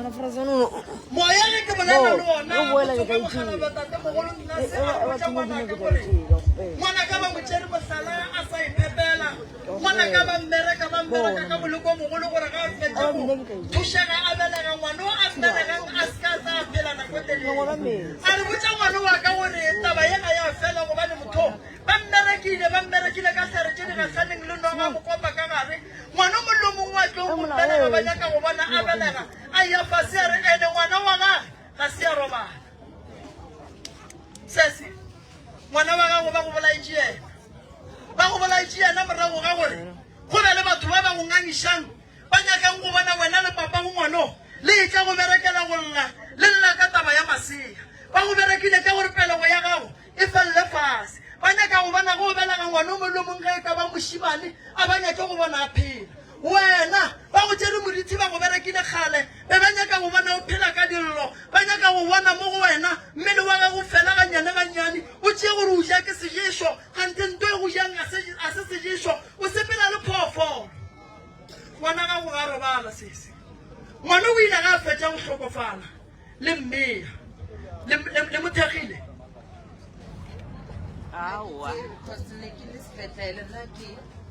Moya ge ke bolela le ona, go tsoge mogala tatemogolo nna se a re botša ngwanaka gore ngwanaka ba mo tšere mohlala a sa iphepela, ngwanaka ba mmereka ba mmereka ka moleko o mogolo gore ga a fetša go thušega a belega ngwano a mmelegang a se ka tla a phela nako e telele. A re botša ngwano wa ka gore taba ye ga ya fela gobane motho Ba mmerekile, ba mmerekile ka hlare tše di gahlaneng le noga mokopa ka gare. Ngwana o mong le o mongwe wa tlo go mmelega, ba nyaka go bona a belega, a eya fase a re, Ene ngwana wa gage ga se a robala. Sese, ngwana wa gago ba go bolaetše yena. Ba go bolaetše yena morago ga gore go be le batho ba ba go ngangišang, ba nyakang go bona wena le papago ngwano le etla go berekela go lla, le lla ka taba ya masea. Ba go berekile ka gore pelego ya gago E felele fase. Ba nyaka go bona ge o belega ngwana o mongwe le o mongwe ge e ka ba mošemane, a ba nyake go bona a phela. Wena, ba go tšere morithi ba go berekile kgale, be ba nyaka go bona o phela ka dillo, ba nyaka go bona mo go wena mmele wa gago o fela gannyane gannyane, o tšee gore o ja ke seješo, kganthe nto e go jang ga se seješo, o sepela le phoofolo. Ngwana gago ga a robala, sesi. Ngwana o ile ge a fetša go hlokofala. Le mmea. Le, le, le mo thekgile? Aowa. Because ne ke le sepetlele nna ke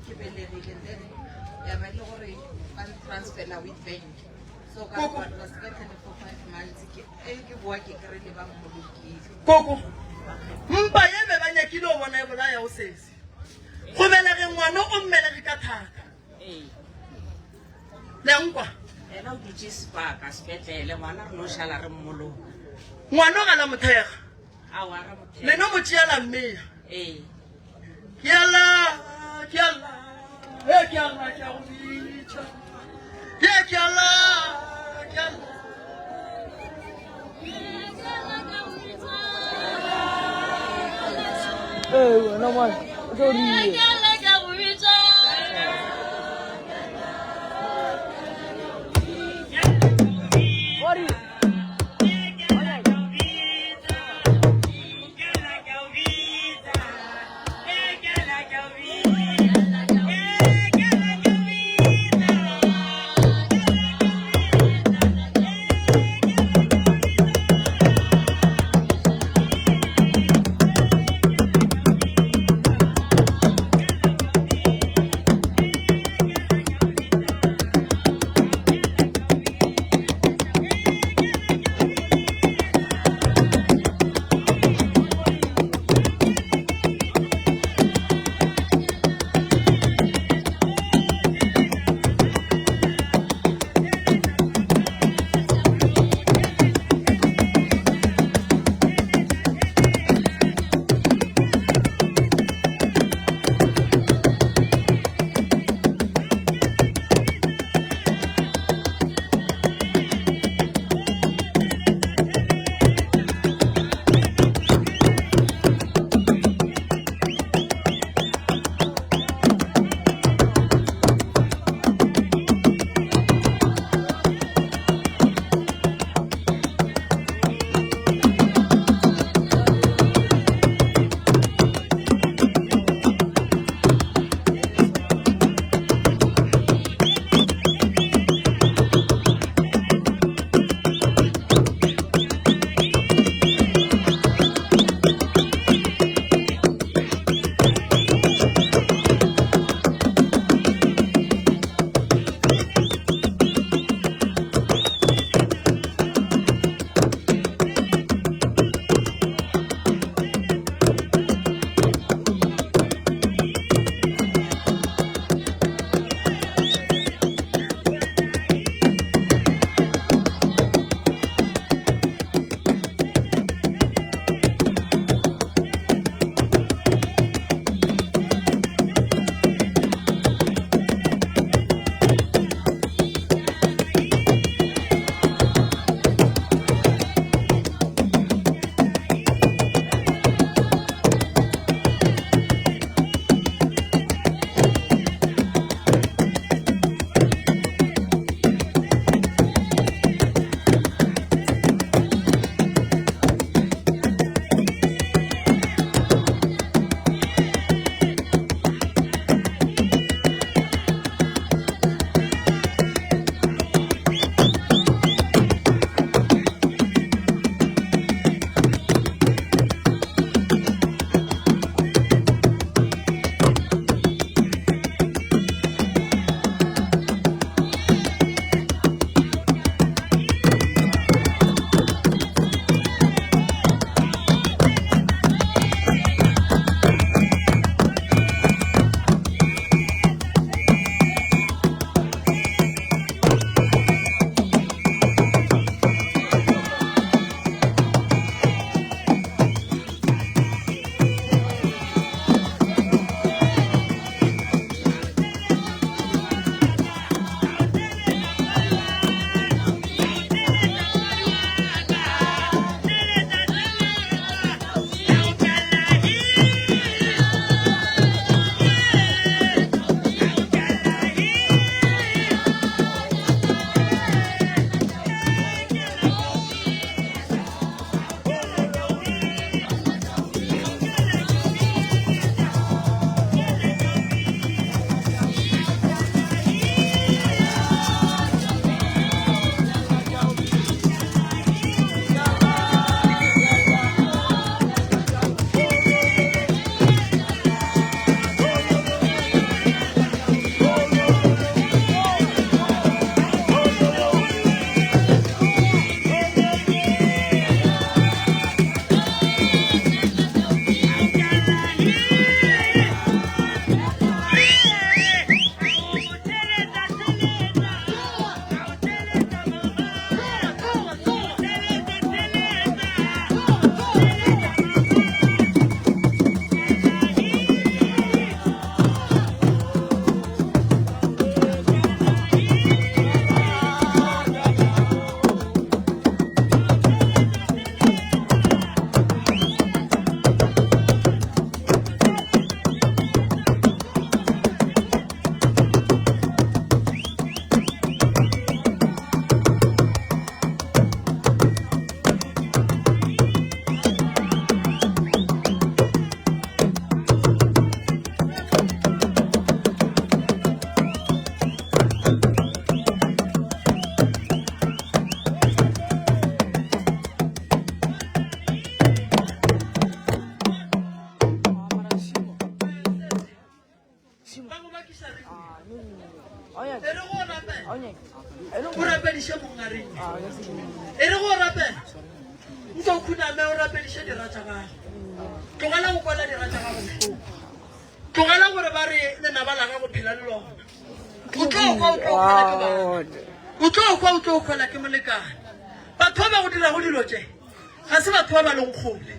ke belegile then ya ba e le gore ba transfela Witbank. So ka Koko. robala sepetlele for 5 months ke e ke boa ke kry-ile ba mmolokile. Koko. Mpa ye be ba nyakile go bona e bolaya o sesi. Go belege ngwana o mmelege ka thata. Ee. Le a nkwa? Yena o dutše sebaka sepetlele, ngwana re no šala re mmoloka. Ngwana ga la mothega. Aowa, ra mothega. Le no mo tšeela mmea. Ee. Ke a lla, ke a lla, e ke a lla, ke a go bitša. E ke a lla, ke a lla. Ee, wena mane, o tlo rile. rapediše dira tša gago. Tlogela go kwela dira tša gago bohloko. Tlogela gore ba re lenaba la gago phela le lona. O tlo kwa o tlo kgwela ke bana. O tlo kwa o tlo kgwela ke molekane. Batho ba ba go dirago dilo tše ga se batho ba ba leng kgole.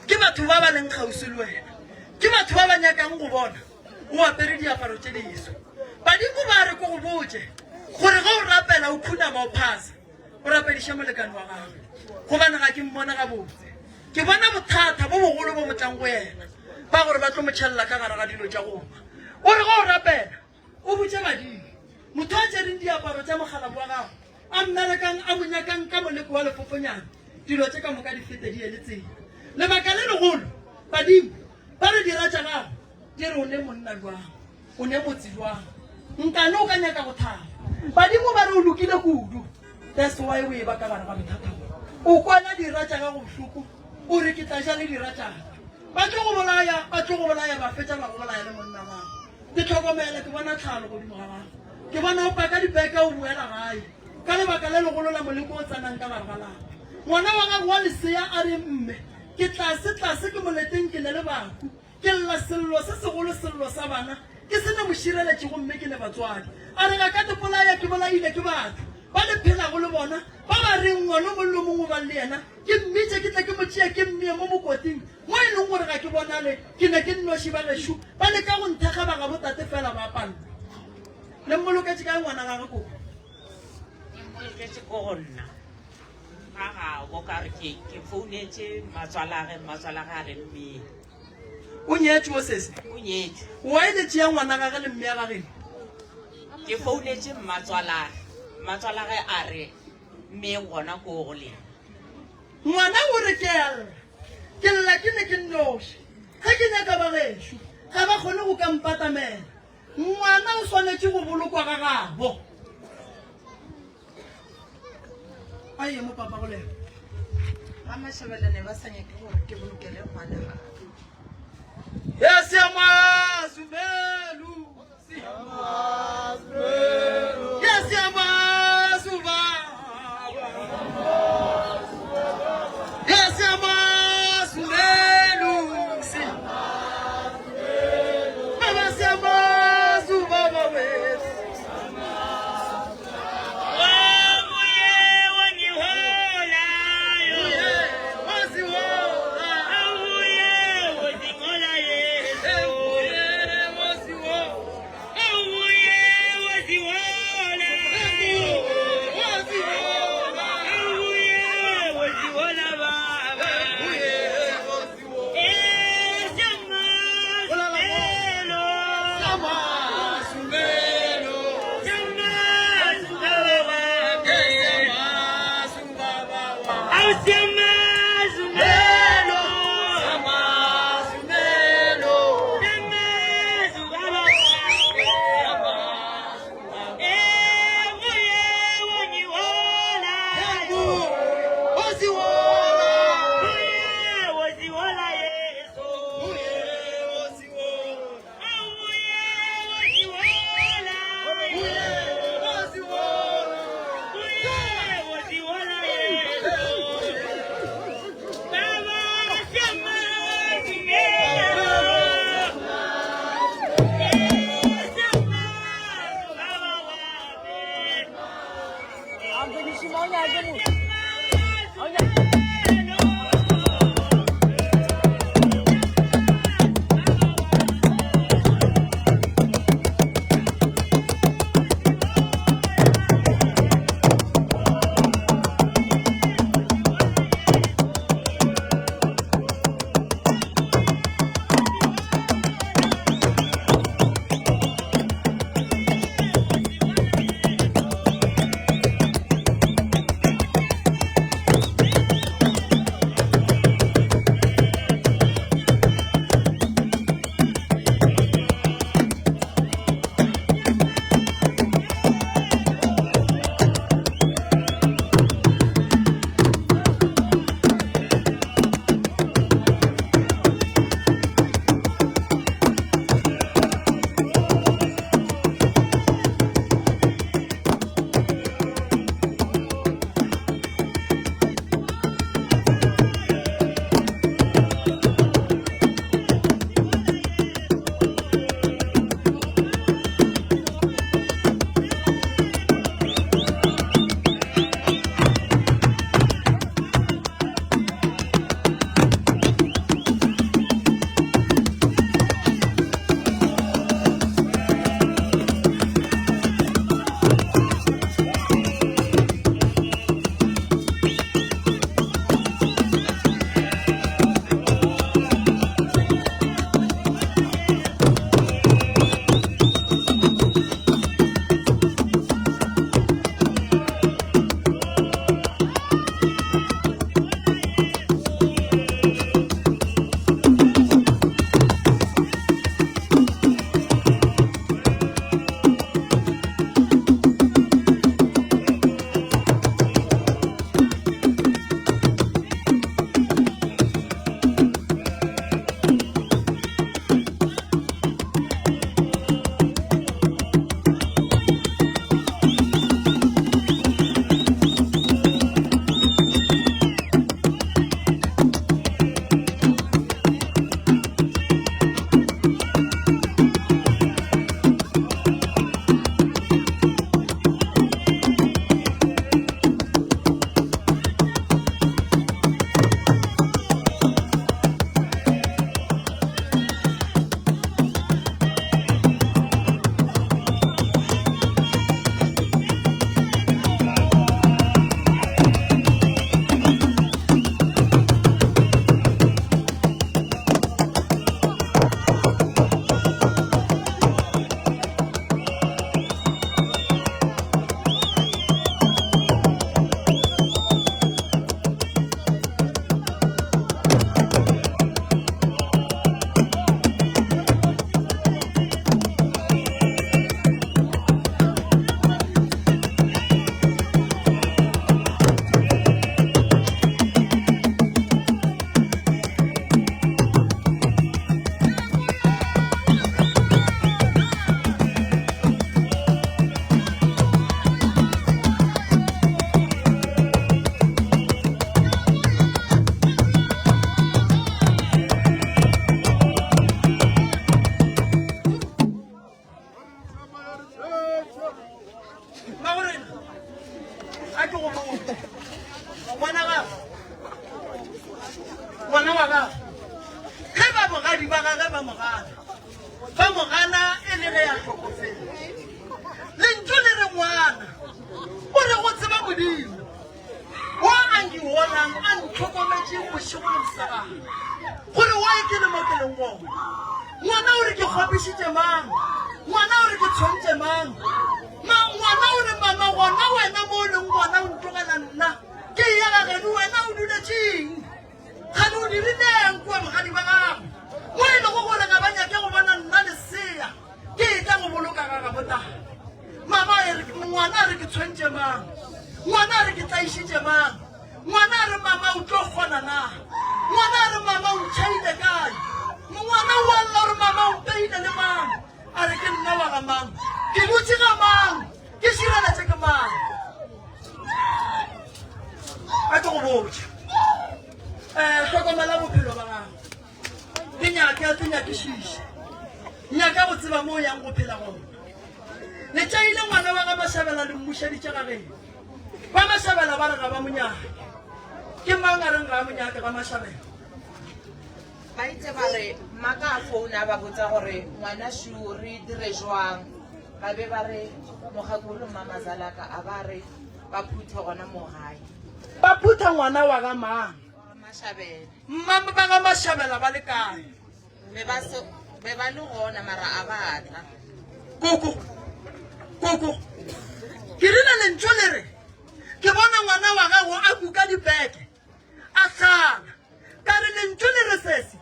Ke batho ba ba leng kgauswi le wena. Ke batho ba ba nyakang go bona o apere diaparo tše diso. Badimo ba re ko go botše gore ge o rapela o khunama o phasa o rapediše molekane wa gago gobane ga ke mmone gabotse. Ke bona bothata bo bogolo bo bo tlang go yena ba gore ba tlo mo tšhelela ka gare ga dilo tša go nwa. O re ge o rapela o botše badimo motho a tšereng diaparo tša mokgalabo wa gago a mmerekang a mo nyakang ka moleko wa lefofonyana dilo tše ka moka di fete di ye le tsela. Lebaka le legolo badimo ba re dira tša gago di re o ne monna jwang o ne motse jwang nkane o ka nyaka go thaba. Badimo ba re o lokile kudu that's why o e ba ka gare ga bothata bo. O kwana dira tša gago bohloko o re ke tla ja le dira tša ka. Ba tlo go bolaya ba tlo go bolaya ba fetša ba go bolaya le monna wa gago. Ke tlhokomele ke bona tlhalo godimo ga gago. Ke bona o paka dibeke o boela gae ka lebaka le legolo la moleko o tsenang ka gare ga lapa. Ngwana wa gago wa lesea a re mme ke tlase tlase ke moleteng ke ne le bahu ke lla sello se segolo sello sa bana ke se na mošireletši gomme ke ne batswadi. A re ga ka te polaya ke bolaile ke batho ba le phelago le bona ba ba reng ngwana o mongwe le o mongwe o bang le yena ke mmitše ke tle ke mo tšee ke mmee mo mokoting mo e leng gore ga ke bonale ke ne ke nnoši ba gešo ba leka go nthekga ba gabo tate fela ba palelwa. Le mmoloketše kae ngwana gage koko? Ke mmoloketše ko go nna ga gabo ka re ke ke founetše mmatswalage mmatswalage a re mmee. O nyetšwe o sese? O nyetšwe. Why le tšea ngwana gage le mme ya gageno? Ke founetše mmatswalage mmatswalage a re mmee gona ko go lena. Ngwana o re ke a lla ke lla ke ne ke nnoši ge ke nyaka ba gešo ga ba kgone go ka mpatamela. Ngwana o swanetše go bolokwa ga gabo. A ye mo papa go lena. Ba Mashabela ne ba sa nyake gore ke bolokele ngwana ga. Yes, ya Mazumelu. Yes, ya Mazuba. Yes, ya Mazumelu. Baba siyamazi ubaba wethu. Uye waziwola. Uye waziwola. Uye waziwola. Uye gago ngwana wa gago ge ba bogadi ba gage ba mo gana ba mo gana e le ge a hlokofetse lentšu le re ngwana o re go tseba modimo wa a nkiholang a ntlhokometšeng bošego le mosegare gore wa e ke le mo ke leng gona ngwana o re ke kgopišitše mang ngwana o re ke tshwentše mang ma ngwana o re mama gona wena mo o leng gona o ntogela nna ke ya ga geno wena o duletšeng gane o dirileng kua bogadi ba gago mo e lego gore ga ba nyake go bona nna lesea ke e tla go boloka ga gabo tate mama e re ngwana a re ke tshwentše mang ngwana a re ke tlaišitše mang ngwana a re mama o tlo kgona na ngwana a re mama o ntšhaile kae ngwana o a lla gore mama o mpeile le mang a re ke nna wa ga mang ke dutše ga mang ke šireletše ke mang a ke go botša um hlokomela bophelo ba gago Ke nyaka, ke nyakišiše. Nyaka go tseba mo o yang go phela gona. Le tšeile ngwana wa ga Mashabela le mmušeditše ga geno. Ba Mashabela ba re ga ba mo nyake. Ke mang a reng ga a mo nyake ga Mashabela? Ba itse ba re mmaka a founa ba botsa gore ngwana shu re dire jwang. Ba be ba re mokgekolo mmamazalaka a ba re ba phuthe gona mo gae. Ba phutha ngwana wa ga mang? Mashabela. Mma ba ga Mashabela ba le kae? Be ba so be ba le gona mara a ba tla. Koko, koko, ke rile lentšu le re ke bona ngwana wa gago a kuka dipeke a hlala ka re lentšu le re sesi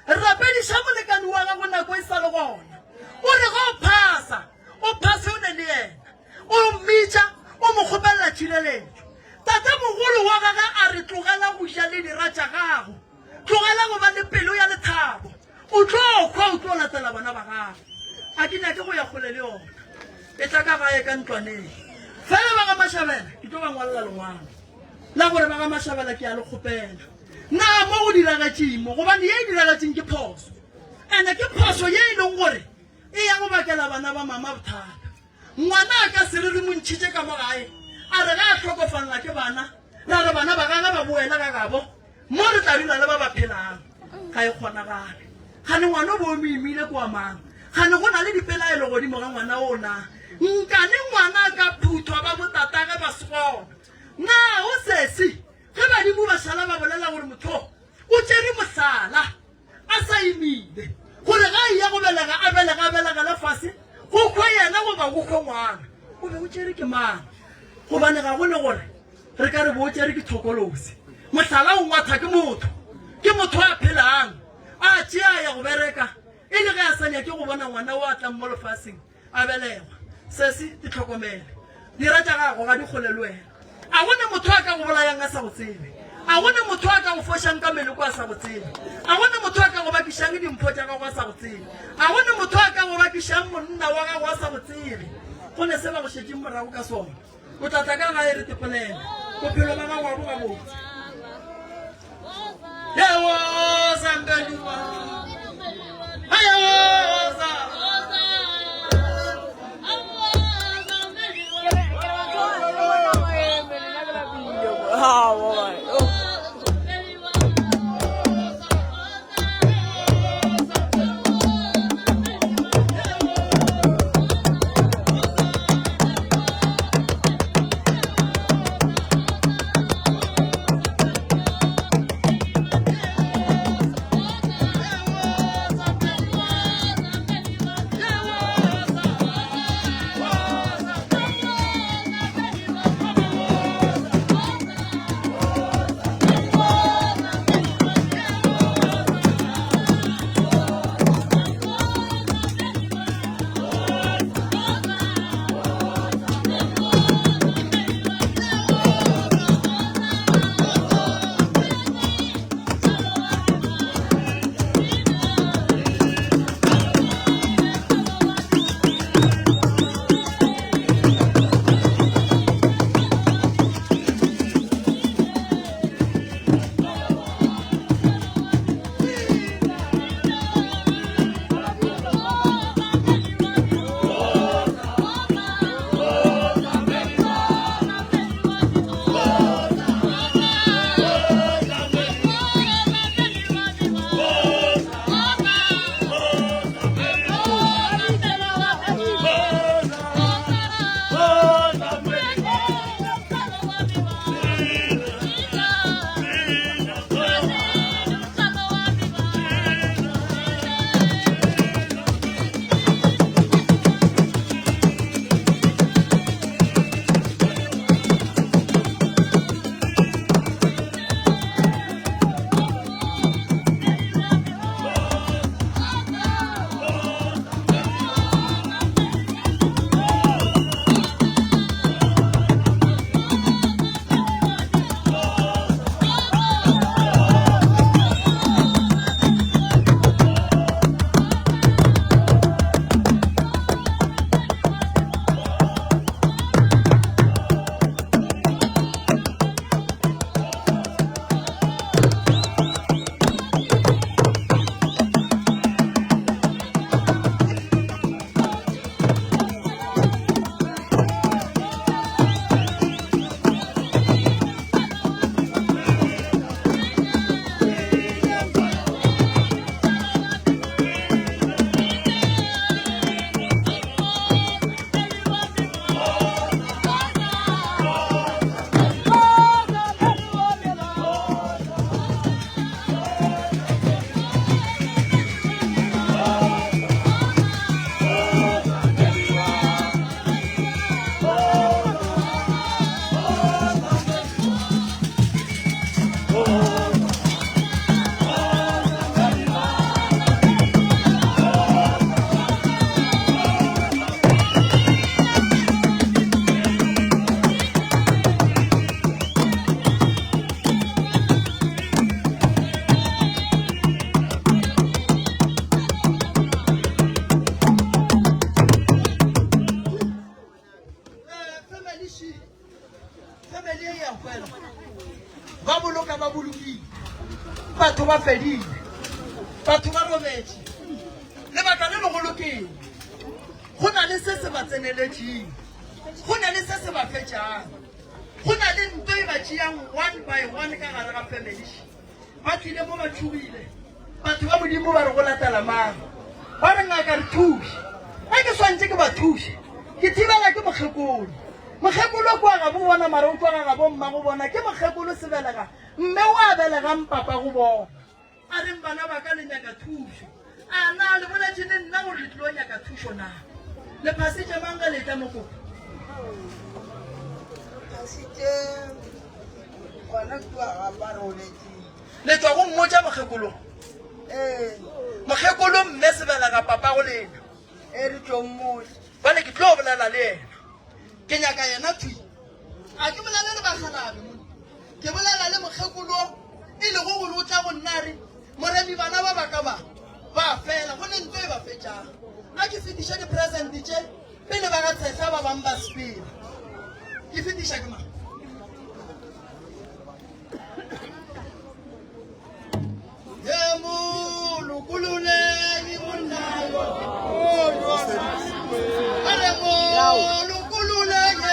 rapediša molekani wa gago nako e sa le gona o re ge o phasa o phase o ne le yena O mmitša, o mo kgopelela tšhireletšo. Tatemogolo wa gagwe a re, Tlogela go ja le dira tša gago, tlogela go ba le pelo ya lethabo. O tlo hwa, o tlo latela bana ba gago. A ke nyake go ya kgole le yona. E tla ka gae ka ntlwaneng. Fela ba ga Mashabela ke tlo ba ngwalela lengwalo la gore ba ga Mashabela ke a le kgopela. Na mo go diragetšeng mo? Gobane ye e diragetšeng ke phoso. Ene ke phoso ye e leng gore e ya go bakela bana ba mama bothata. Ngwana a ka se re re mo ntšhitše ka mo gae, a re ge a hlokofalela ke bana, ra re bana ba gagwe ba boele ga gabo, mo re tla dula le ba ba phelang. Ga e kgonagale. Kgane ngwana o bo o mo imile ke wa mang? Kgane go na le dipelaelo godimo ga ngwana o na? Nkane ngwana a ka phuthwa ba botatagwe ba se gona? Na o sesi ge badimo ba šala ba bolela gore motho o tšere mohlala? a sa imile, gore ge a eya go belega a belege a belegele fase, go hwe yena goba go hwe ngwana. O be o tšere ke mang? Gobane ga go le gore re ka re bo o tšere ke thokolosi. Mohlala o ngwatha ke motho, ke motho a phelang, a tšea a ya go bereka, e le ge a sa nyake go bona ngwana o a tlang mo lefaseng. A belegwa. Sesi, itlhokomele. Dira tša gago ga di kgole le wena. A go ne motho a ka go bolayang a sa go tsebe. A go ne motho a ka go fošang ka meloko a sa go tsebe. A go ne motho a ka go bakišang dimpho tša gago a sa go tsebe. A go ne motho a ka go bakišang monna wa gago a sa go tsebe. Go ne se ba go šetšeng morago ka sona. O tla tla ka gae re tepolele. Bophelo ba gago a bo gabotse. Yewoza mbeliwa. Ayewoza. Family e ya hwela. Ba boloka ba bolokile. Batho ba fedile. Batho ba robetše. Lebaka le legolo ke eng? Go na le se se ba tseneletšeng. Go na le se se ba fetšang. Go na le nto e ba tšeang one by one ka gare ga family. Ba tlile mo ba tšhogile. Batho ba Modimo ba re go latela mang? Ba re ngaka re thuše. Ge ke swantše ke ba thuše, ke thibela ke mokgekolo. Mokgekolo kua gabo bona mara o tšwa ga gabo mmago bona ke mokgekolo sebelega mme o a belegang papa go bona. A reng bana ba ka le nyaka thušo. A na le boletše le nna gore le tlilo nyaka thušo na? Le phasitše mang ge le etla mo koko? Phasitše gona kua ga Paroletše. Le tšwa go mmotša mokgekolo? Ee. Mokgekolo mme sebelega papa go lena. Ee, re tlo mmotša. Bjale ke tlo bolela le yena. Ke nyaka yena thwi. A ke bolele le bakgalabe mo. Ke bolela le mokgekolo e lego gore o tla go nna a re, Moremi bana ba baka ba, ba fela, go ne ntlo e ba fetšago. A ke fetiše di-present tše pele ba ga tshehla ba bang ba sepela. Ke fetiša ke mang? Ye mo lokololeng monna yo. A re mo lokololeng.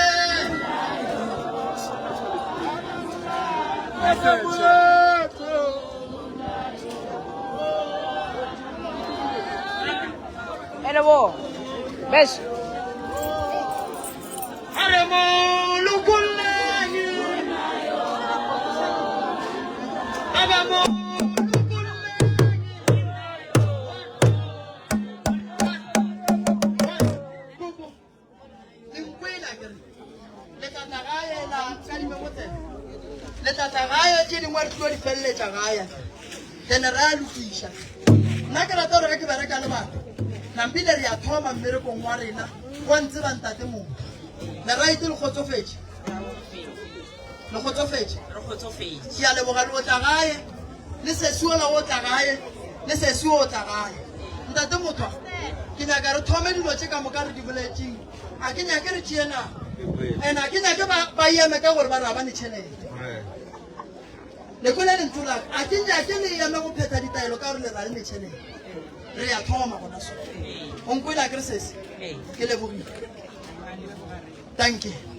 Ene bo. Besh. A re mo lokololeng. A ba mo le tla tla gae tše dingwe re tlo di feleletša gae then re a lokiša nna ke rata gore ge ke bereka le batho nampile re ya thoma mmerekong wa rena wa ntse ba ntate motho le right le kgotsofetše le kgotsofetše re kgotsofetše ke a leboga le o tla gae le sesuola o tla gae le sesuo o tla gae ntate mothwa ke nyaka re thome dilo tše ka moka re di boletšeng a ke nyake re tšee nako and a ke nyake ba eme ka gore ba re ga ba ne tšhelete le kwele lentšu laka a ke nyake le eme go phetha ditaelo ka gore le ra le ne tšhelete re ya thoma gona so o nkwele a ke re sese ke lebogile thank you.